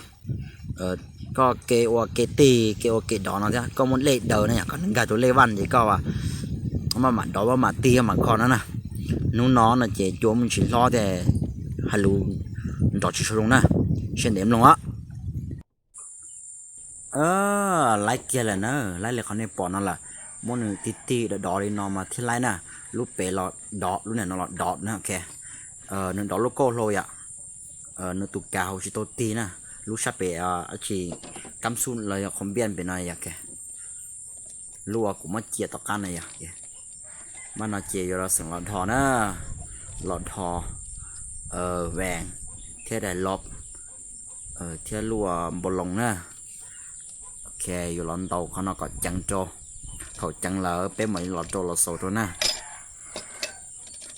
Koj ke ua ke tig ke ua ke dov no thiab koj muaj lej daws na yom, kom nws nkag rau lej vaj ces koj maj mam dov maj mam tig maj mam kho no na. Hnub no no ces cua muaj ntsis hlob thiab, hais lus nrov tsis tshua zoo na. Siab ntev mloog os. Laib kiag lawm na, laib li qhov nej pom no lawm. Muab nws tig tig dov dov li no mas thiaj laib na. Lub pem los dov, lub niam no los dov na, ok. Nws dov lub kauj hlau yom. Nws tus kav hauv tsis tau tig na. Lub sab pem dab tsi, kab xub los yog qhov npiaj pem no yom, ok. Lub uas kuv muab cia tom qab na yom. Maj no ces yuav los xeem los dhos na, los dhos vees thiab daim lom thiab lub npau loos na. Ok, yuav los ntaus qhov no kom ceev rau. Thaum ceev lawm peb mam li los rau los xaus rau na.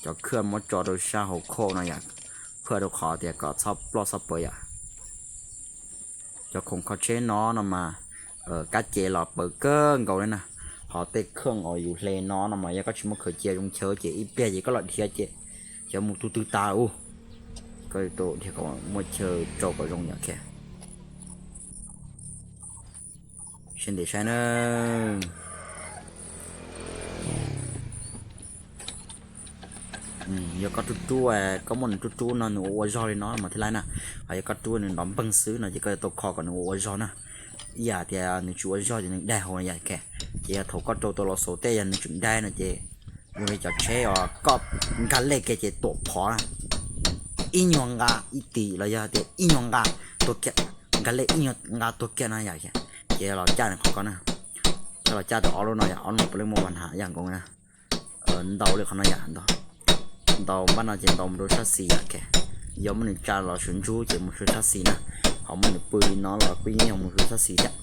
Cov khaj muab tso rau sab hauv khauj no yom, khaj rau qhov tias kom txhob ploj txhob pawv yom. Cov khoom kho tsheb no no mas kab ces los pawv kawg nkaus li na. Ho tej khaj uas yus hle no no mas yog koj tsis muaj khaws cia zoo chaw ces ib pliag ces koj los dhia ces cov mus tug twg tas ub. Koj tau dhia kom muaj chaw rau kom zoo yom, ok. Seb ntev saib na. Yog koj rub rub, koj muab nws rub rub no nws ua ua zog li no mas thiaj laib na. Ho yog koj rub nws nrov npeeg xwb no ces koj yuav tau kho kom nws ua ua zog na. Ib yam tias nws tsis ua zog ces nws daig hauv yam ke. Ces yog thaum koj rau tau los xaus tej yog nws tseem daig no ces zoo li cov tsheb os, koj nkag lej kiag ces tuam phov na, ib nyuag nqa ib tis los yog tias ib nyuag nqa tuag kiag, nkag lej ib nyuag nqa tuag kiag no yom. Ces los caj nws qhov ko na, koj los caj tau ob lub no yom, ob lub no puav leej muaj mas hav yam nkoos na. Ntaus li qhov no yom, ntaus npaj no ces ntaus mus rau sab xis yom ke. Yog muab nws tsa los sawv ntsug ces mus rau sab xis na, ho muab nws pw li no los kuj yeej yog mus rau sab xis thiab.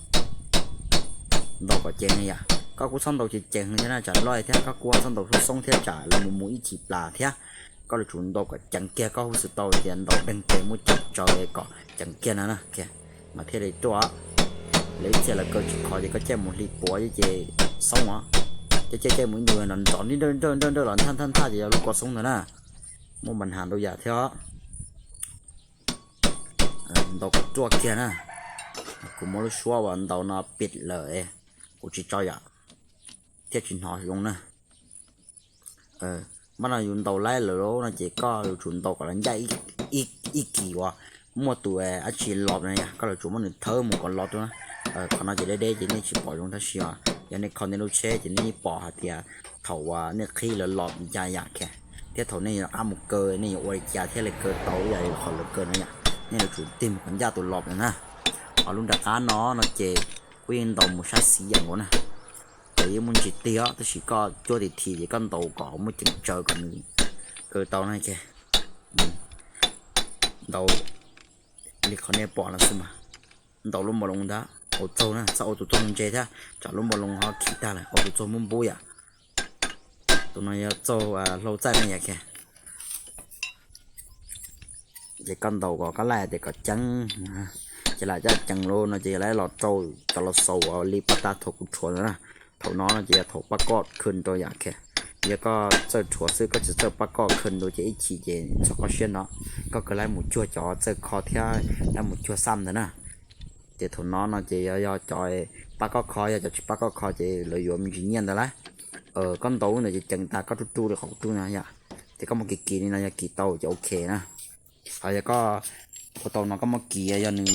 Ntaus kom ceev yom, koj kuj txhob ntaus ceev ceev thiab na tsam loj thiab, koj kuj txhob ntaus xoob xoob thiab tsam lawv mus mus ib chim plas thiab. Koj yuav tsum ntaus kom ceev kiag, koj hu xwm tau tias ntaus deeg tes muaj ceem tsawv kom ceev kiag no na, mas thiaj li ruaj. Lawv ib txhia lawv kaw tsis khov ces koj caij mus hli puav ces xoob os. Caij caij caij mus ib ntus nrov nrov nrawj nrawj nrawj los nthaj nthaj nthaj ces yog lub ko xoob ntawd na. Muaj mas hav ntau yam thiab. Ntaus kom ruaj kiag na. Kuv muab lub suab uas ntaus no pim lawm, kuv tsis tso yom, thiaj tsis hnov zoo na. Npaj no yus ntaus laib lawm no ces koj yuav tsum ntaus kom los ncaj ib kis uas muaj tus dab tsi los na yom, koj yuav tsum muab nws thawb mus kom los rau na. Qhov no ces deb deb ces nej tsis pom zoo tab sis os yog nej kho nej lub tsheb ces nej yeej pom hais tias thaum uas nej qhib lawv los li cas yam ke, thiab thaum nej yuav rov qab mus kaw nej yuav ua li cas thiaj li kaw tau ib yam li qhov lawv kaw no yom. Nej yuav tsum tig mus kom ncaj tus los na. Ho lub nram qab no no ces kuj yeej ntaus mus sab xis yam nkaus na. Lawv yeej muaj ntsis tig os tab sis koj cuab tim thim ces koj ntaus kom muaj ceem tsawv kom nws kaw tau na. Ntaus li qhov nej pom no xwb mas. Ntaus lub npau loo ntag, ua txaug na, txhob ua tus txaug ntse thiab tsam lub npau loo ho khim tag lawm, ua tus txaug npub npub yom. Tus no yog txaug hlau txaij na yom ke. Ces koj ntaus kom koj laij tias kom ceev, ces lam coj ceev lawm no ces yog lawv los rau cov los xaus uas li paj tag thaum kuv rhuav ntawd na. Thaum no no ces yog thaum pab koj khw rau yam ke. Yog koj txawj rhuav xwb koj tsis txawj pab koj khw rau ces ib chim ces txhob kho siab no, koj kawg laib mus cuag cov txawj kho thiab laib mus cuag xaj ntawd na. Ces thaum no no ces yog cov pab koj kho, yog cov tsis pab koj kho ces lawv yuav me ntsis nyiaj ntawd lauj. Koj ntaus lub ntawd ces ceev tas koj rub rub li qhov kuv rub no yom, ces koj muab kis kis li no yog kis tau ces ok na. Ho yog koj ua tau no koj muab kis yog nws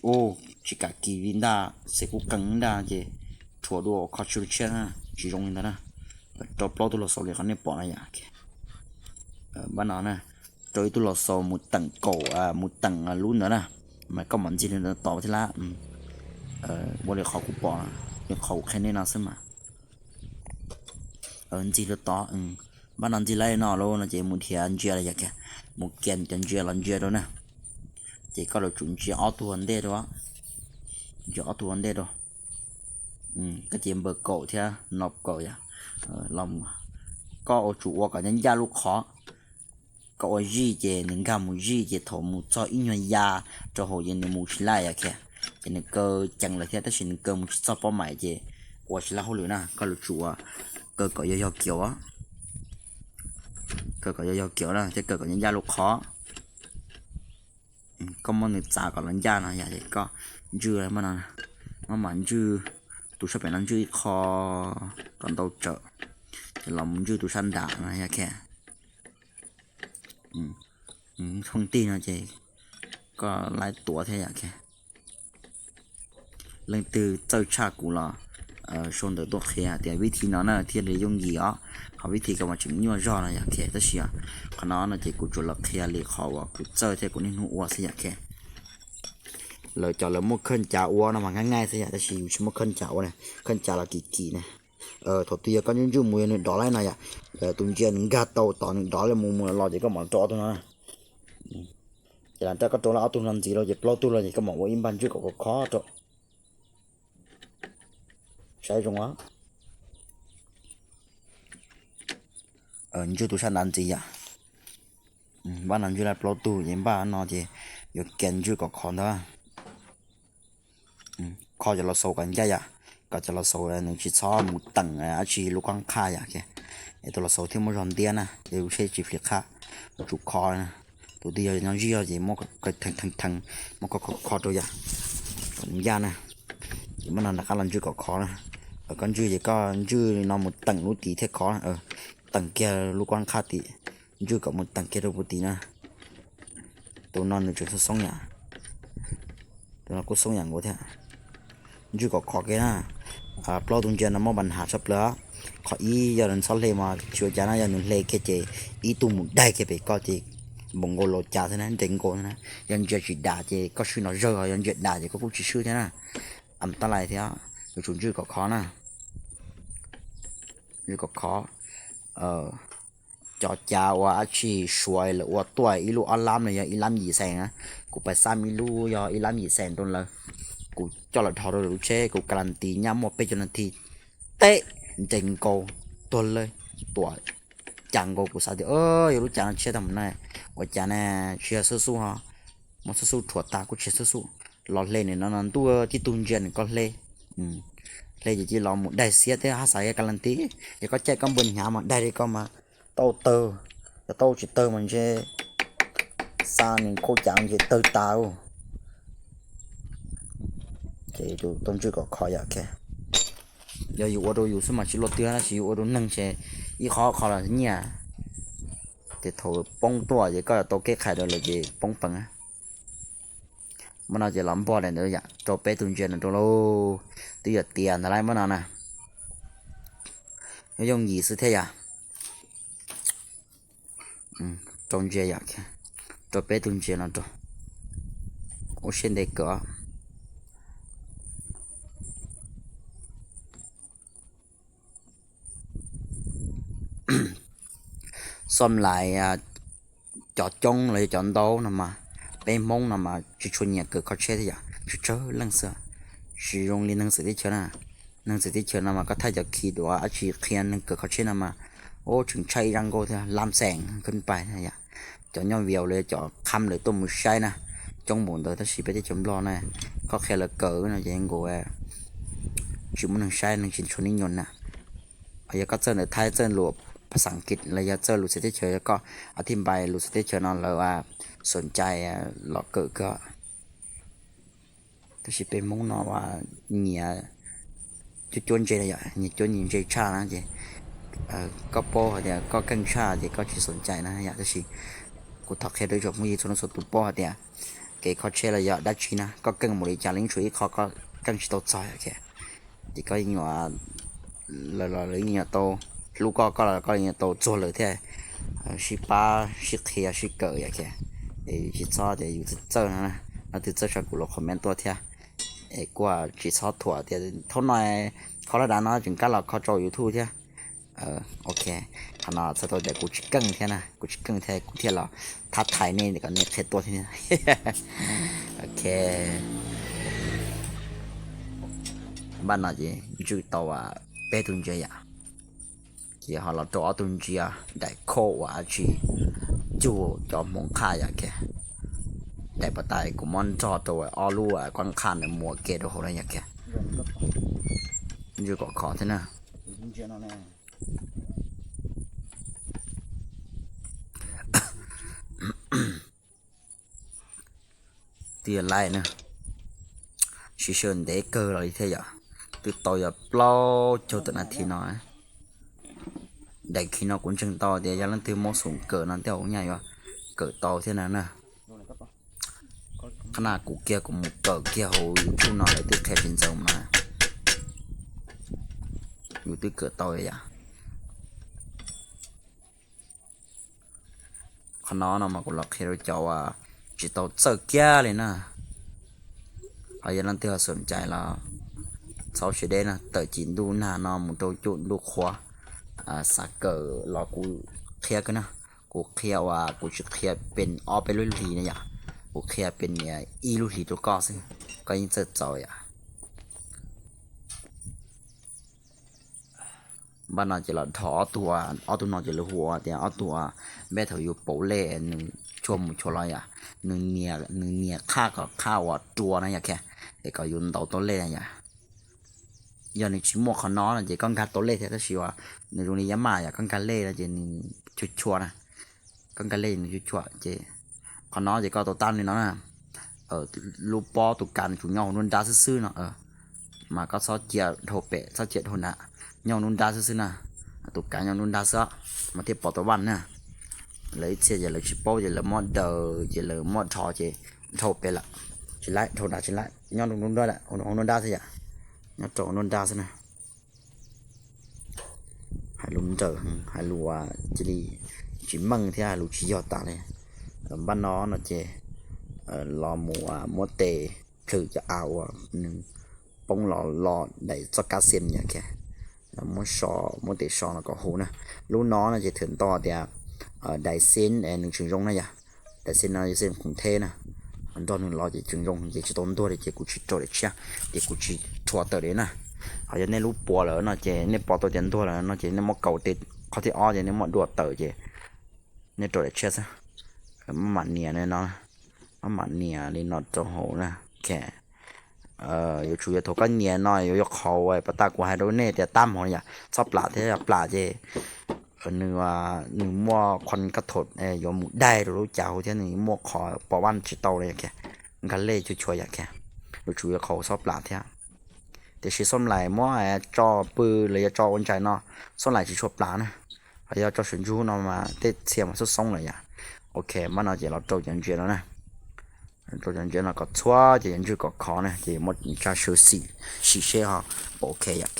ua tsis kam kis li ntag xwb kuj qees ntag ces rhuav dua kho tsis tshiab na, tsis zoo li ntawd na. Rau plaub tug los xaus li qhov nej pom no yom. Npaj no na, rau ib tug los xaus mus teem kaum, mus teem lub ntawd na, mas koj mam ntxig li ntawd tod thiab lab. Ua li qhov kuv pom, li qhov kuv qhia nej no xwb mas. Ntxig li tod, npaj no ntxig laib no lauj no ces mus nrhiav ntsia los yog mus kias cov ntsia los ntsia rau na. Ces koj yuav tsum ntsia ob tug ua ntej rau, ntsia ob tug ua ntej rau. Koj ces npawm kaum thiab no kaum yom. Koj yuav tsum ua kom ncaj ncaj lub qhov. Koj ua zij ces nws nkag mus zij ces thaum mus txog ib nyuag ya rau hauv ces nws mus tsis laij yom ke. Ces nws kaw ceev lawm thiab tab sis nws kaw mus tsis txog pob maim ces ua tsis laij hauj lwm na. Koj yuav tsum ua kaw kom yog yog kiav, kaw kom yog yog kiav na thiab kaw kom ncaj ncaj lub qhov. Koj muab nws txav kom los ncaj no yom, ces koj ntswj, muab mam ntswj tus sab pem no ntswj ib qho kom ntau tsawm, ces los mus ntswj tus sab nram no yom ke. Thooj tig no ces koj laib tuav thiab yom ke. Leej twg txawj tshaj kuv los sau ntawv tuaj qhia tias vib thi no na thiaj li yooj yim os, ho vib thi ko mas tseem nyuaj zog no yom ke. Tab sis qhov no no ces kuv tsuas los qhia li qhov uas kuv txawj thiab kuv niaj hnub ua xwb yom ke. Lawv cov lawv muaj khawj ncav ua no mas nqaij nqaij xwb yom, tab sis yus tsis muaj khawj ncav ua na, khawj ncav los kim kim na. Thaum twg yog koj ntswj ntswj mus yog nws dov laij no yom, tus ntsia nws nkag tau tod nws dov li mus mus los los ces koj mam rau ob tug no. Ces lam rau koj rau ob tug no ntxiv rau ces plaub tug los ces koj mam ua ib npaj ntswj kom khov khov rau. Saib zoo, ntswj tus sab nrad ntxiv yom. Npaj no ntswj laij plaub tug ces npaj no ces yuav kias ntswj kom khov ntag. Kho cov los xaus kom ncaj yom, kom cov los xaus nws tsis txhob mus teem dab tsi lub koj qhaj yom. Es tus los xaus thiaj muaj zog ntiab na, es lub tsheb tsis flim qhaj, yuav tsum kho na. Tus twg yog nyob zij ces muab theev theev, muab kho kho kho rau yom, kom nws ncaj na. Ces muab no nram qab los ntswj kom khov na. Koj ntswj ces koj ntswj li no mus teem lub tid thiaj khov, teem kiag lub koj qhaj tid. Ntswj kom mus teem kiag rau puv tim na. Tus no nws tseem xoob xoob yam, tus no kuj xoob yam nkaus thiab. Ntswj kom khov kiag na. Plaub tus ntsia no muaj pas hav tshaj plaws. Qhov ib yog nws txhob hle mas tsis ua cas na, yog nws hle kiag ces ib tug mus daig kiag pem koj ces npaum nkaus los cas thiab na, nres nkaus thiab na. Yog ntsia tsis dam ces koj swb nrov zawg, yog ntsia dam ces koj kuj tsis swb thiab na. Am tab lais thiab, yuav tsum ntswj kom khov na. Ntswj kom khov. Cov cav uas dab tsi Suav lawv ua tuaj ib lub ob lab no yog ib lab yim xees na, kuv pais xaj ib lub yog ib lab yim xees rau lawv, kuv coj los dhos rau lub tsheb, kuv kalantis nyaj muaj peb caug nas this teb nres nkaus tuag lawm, tuam cas nkaus. Kuv xav tias yog lub cav no tshiab tag mus na, ua cas na, tsis yog xub xub ho, muab xub xub rhuav tas kuj tsis yog xub xub. Los hle nws no no ntuj tib tug ntsia nws koj hle, hle ces cia los mus daig xiab thiab hab xav yog kalantis, yog koj caij koj npua hnyav mas daig li koj mas tau tawg, yog tau tsis tawg mas ntshe xa nws khau cav ntshe tawg tas. Ces tus tau ntswj kom khov yom. Yog yus ua rau yus xwb mas tsis luaj twg, tab sis yus ua rau neeg ces ib qho qho los nyiaj, ces thaum poob tuaj ces koj yuav tau kev qhais rau lawv ces poob peev. Muab no ces los npog daim ntawd yom, rau peb tus ntsia no rau lauj. Twb yog tias ntawd lawm muab no na, yooj yim xwb thiab yom. Rau ntsia yom, rau peb tus ntsia no rau, ua siab ntev kawg. Xom lais cov coob los yog cov ntau no mas, peb Hmoob no mas tsis tshua nyiam kawm kho tsheb thiab yom, tsawg tsawg leej xwb. Tsis zoo li neeg xwm teb chaws na. Neeg xwm teb chaws no mas koj thaij cov khi duav dab tsi qhia neeg kawm kho tsheb no mas, ub, tseem tshaib ib zaj nkauj thiab, lam xeem khwb pais yom. Cov nyob Vias los yog cov qham lawv tuaj mus saib na, coob npaum ntawd, tab sis peb teb chaws Nplog na, koj qhia lawv kawm no ces nkaus tsis muaj neeg saib, neeg tsis tshua nib nyuas na. Yog koj txawj ntawv Thaib, txawj lus phas xas Askiv los yog txawj lus txawv teb chaws, yog koj a thij npai lus txawv teb chaws no lawv xom cai los kawm kawg. Tab sis peb Hmoob no nyiam cuab cuab ntse na yom, nyiam cuab nyiam ntse tshaj na ces koj paub hais tias koj keej tshaj ces koj tsis xom cai na yom. Tab sis kuv thov qhia rau ib tsoom phooj ywg txhua leej txhua tus paub hais tias kev kho tsheb los yog dab tsi na, koj keej npaum li cas los yeej tshuav ib qho koj keej tsis tau txog. Ces koj yeej yuav, lawv los lawv yeej yuav tau hlub koj, koj los koj yeej yuav tau txuag lawv thiab. Sib pab sib qhia sib kawm yom. Tsis txhob tias yus txawj txawj no, leej twg txawj tso kuv los comment tuaj thiab. Es kuj tsis txhob thuam tias thaum no kho laj dav no tseem kab los kho rau YouTube thiab. Ok, qhov no txhais tau tias kuv tsis keej thiab na, kuv tsis keej thiab kuv thiaj los thab thaiv nej kom nej qhia tuaj thiab. Ok, npaj no ces ntswj tau peb tug ntsia yom, ces ho los rau ob tug ntsia daim khauj uas dab tsi cug cov hmoov qhaj yom. Daim pas tas kuv muab nrog rau ob lub koj qhaj ntawd mus ua ke rau hauv na yom. Ntswj kom khov thiab na. Twb yog laij na, siv sij hawm ntev kawg los li thiab yom. Twb tau yog plaub caug tawm nas this no. Daim khi no kuv ntseeg tau tias yog leej twg mob xum kawm no tej zaum nyaj yuav kawm tau thiab na na. Qhov no kuv kiag kuv mus kawm kiag hauv YouTube no lawv twb qhia tsis ntxaws mas yus twb kawm tau yom. Qhov no no mas kuv los qhia rau cov uas tsis tau txawj kiag li na. Ho yog leej twg ho xom cai los txhob siab deb na, tawm cim ntuj nag no mus rau cuaj ntuj qhua, xav kawm los kuv qhia kawg na. Kuv qhia uas kuv tsis qhia pes ob peb lub hlis na yom, kuv qhia pes ib lub hlis rau koj xwb, koj yeej txawj txaus yom. Npaj no ces los dhos ob tug, ob tug no ces lawv hu ua tias ob tug npej thaum yus pauv lej nws tshuaj mus tshuaj los yom, nws nias qhaj kom qhaj uas rua na yom, es kom yus ntaus tau lej na yom. Yog nws tsis muaj qhov no no ces koj nkag tau lej thiab, tab sis uas nws zoo li yab maj yom, koj nkag lej no ces nws chua chua na, koj nkag lej nws chua chua ces qhov no ces koj tau tab li no na. Lub pob tus kav nws tsuas nyob hauv nruab nrab xwb xwb no, mas koj txhob cia dhau pem, txhob cia dhau nrad, nyob hauv nruab nrab xwb xwb na. Tus kav nyob nruab nrab xwb mas thiaj pom tau vaj na. Lawv ib txhia ces lawv tsis paub ces lawv muab daws ces lawv muab dhos ces dhau pem lawm. Tsis laib, dhau dav tsis laib, nyob rau nruab nrab, hauv nruab nrab xwb yom. Nyob rau nruab nrab xwb na. Hais lus nrawm, hais lus cia li tsis meej thiab hais lus tsis yog tas li. Npaj no no ces los mus muab tes plhws cov av uas nws poob los lo daim txoj kab xia yom, muab so, muab tes so no kom huv na. Lub no no ces thwm nto tias daim xia nws tseem zoo na yom. Daim xia no yog xia khoom theb na, nrog nws los ces tseem zoo ces tsis tau ntuag li ces kuv tsis rau daim tshiab, ces kuv tsis rhuav tawm li na. Ho yog nej lub puas lawm no ces nej pom tau tias ntuag lawm no ces nej muab kaus tes qhov thib ob ces nej muab dua tawm ces nej rau daim tshiab xwb. Maj mam nias li no, maj mam nias li no rau hauv na. Yuav tsum yog thaum koj nias no yuav yog qhov uas pas tas kuv hais rau nej tias tab hmo yom, txhob plam thiab, yog plam ces nws, nws muaj qhov kab thaum yuav mus daig rau lub cas huv thiab nws muaj qhov pov vaj tsis tau li yom, nkag lej cuag chuav yom. Yuav tsum yog qhov txhob plam thiab. Tiam sis xom lais muab tso pw los yog tso ua ntsais no, xom lais tsis tshua plam na. Ho yog tso sawv ntsug no mas tej txhia mas xoob xoob lawm yom. Ok, maj no ces los rau cov ntsia no na. Rau cov ntsia no kom txhua ces cov ntswg kom khov na ces muab tsa sawv xim, sim seb ho puas ok yom.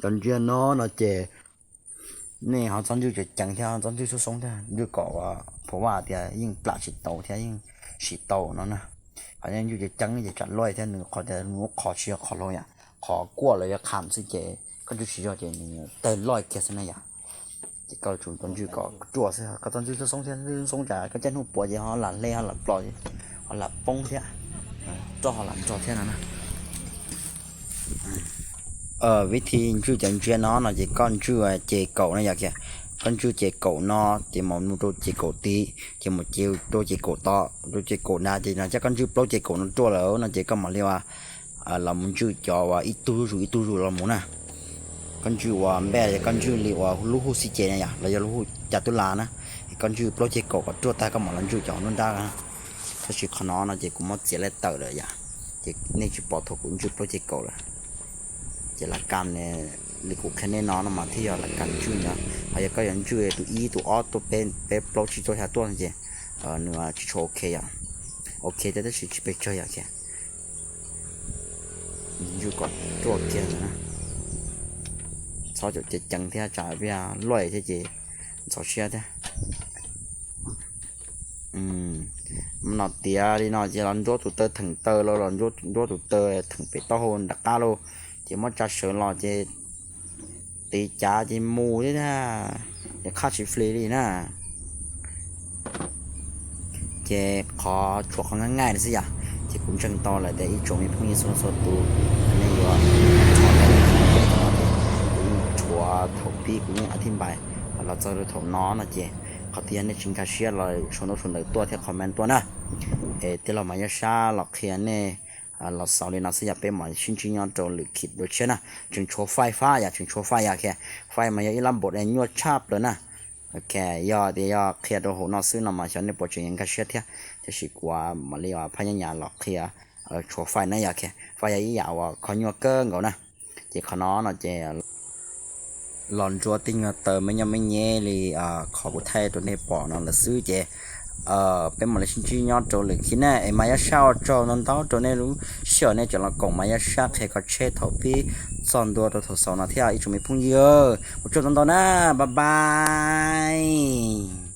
Cov ntsia no no ces nej ho txhob ntswj ceev ceev thiab, txhob ntswj xoob xoob thiab, ntswj kom phom vaj tias yeej plam tsis tau thiab yeej sim tau no na. Ho ntswj ceev ceev ces tsam luaj thiab nws qhov tias nws qhov tsis yog qhov hlau yom, qhov kuaj los yog qham xwb ces koj ntswj tsis yog ces nws tawg loj kiag xwb na yom. Ces koj tsum tau ntswj kom ruaj xwb, koj txhob ntswj xoob xoob thiab, ntswj xoob xoob tsam koj caij hnub puav ces ho lam hle ho lam plom, ho lam poob thiab, roj ho lam nrog thiab no na. Vib thi ntswj cov ntsia no no ces koj ntswj ces kaum na yom. Koj ntswj ces kaum no ces mam mus rau ces kaum tid ces mus ces rau ces kaum tod, rau ces kaum na ces no coj koj ntswj plaub ces kaum no ruaj lawm no ces koj mam li ua los mus ntswj cov uas ib tug zuj zus ib tug zuj zus los mus na. Koj ntswj ua npej, koj ntswj li uas lub hu xib ces na yom, los yog lub hu cas tub las na, es koj ntswj plaub ces kaum kom ruaj tag koj mam los ntswj cov nruab nrab na. Tab sis qhov no no ces kuv muab txiav laj tawm lawm yom, ces nej tsis pom thaum kuv ntswj plaub ces kaum lawm. Ces las kas li kuv qhia nej no no mas thiaj yog las kas ntswj no. Ho yog koj yuav ntswj tus ib tus ob tuaj peb plaub tsib tuaj xya tuaj no ces nws tsis tshua ok yom. Ok thiab tab sis tsis pes tsawg yom. Ntswj kom ruaj kiag ntawd na. Txhob caum ceev ceev thiab tsam peb luaj thiab ces ntxhov siab thiab. No tiav li no ces los ntsuab tus taw theem taw los los ntsuab tus taw theem pem taub hau nram qab lauj, ces muab tsa sawv los ces tiv cav ces mus thiab, ces qhaj tsis flis li na. Ces qhov tshuav qhov nqaij nqaij no xwb yom, ces kuv ntseeg tau lawm tias ib tsoom me phooj ywg txhua txhua tus nej yuav rhuav tau, kuv yeej rhuav thaum pib kuv yeej a thib npais los txog rau thaum no no ces qhov twg yog nej tsis nkag siab los sau ntaub sau ntawv tuaj thiab comment tuaj na. Es tij laug Mas Yaj Sab los qhia nej los xaus li no xwb yom, peb mam sib ntsib nyob rau lwm khib dua tshiab na. Tseem tshuav fai fab yom, tseem tshuav fai yom, fai mas yog ib lab npaum nyuaj tshaj plaws na. Ok, yog tias yog qhia rau hauv no xwb no mas xyov nej puas tseem nkag siab thiab, tab sis kuv mam li phaj nyab nyas los qhia tshuav fai na yom. Fai yog ib yam uas kho nyuaj kawg nkaus na. Ces qhov no no ces los ntsuab tej nyuag taw me nyuam me nyuam li qhov kuv thaij rau nej pom no lawm xwb ces peb mam li sib ntsib nyob rau lwm khib na. Es Mas Yaj Sab ua tsaug ntau ntau rau nej lub sij hawm nej tseem los koom Mas Yaj Sab qhia kho tsheb thaum pib txog ntua rau thaum xaus no thiab ib tsoom me phooj ywg. Ua tsaug ntau ntau na, bye bye.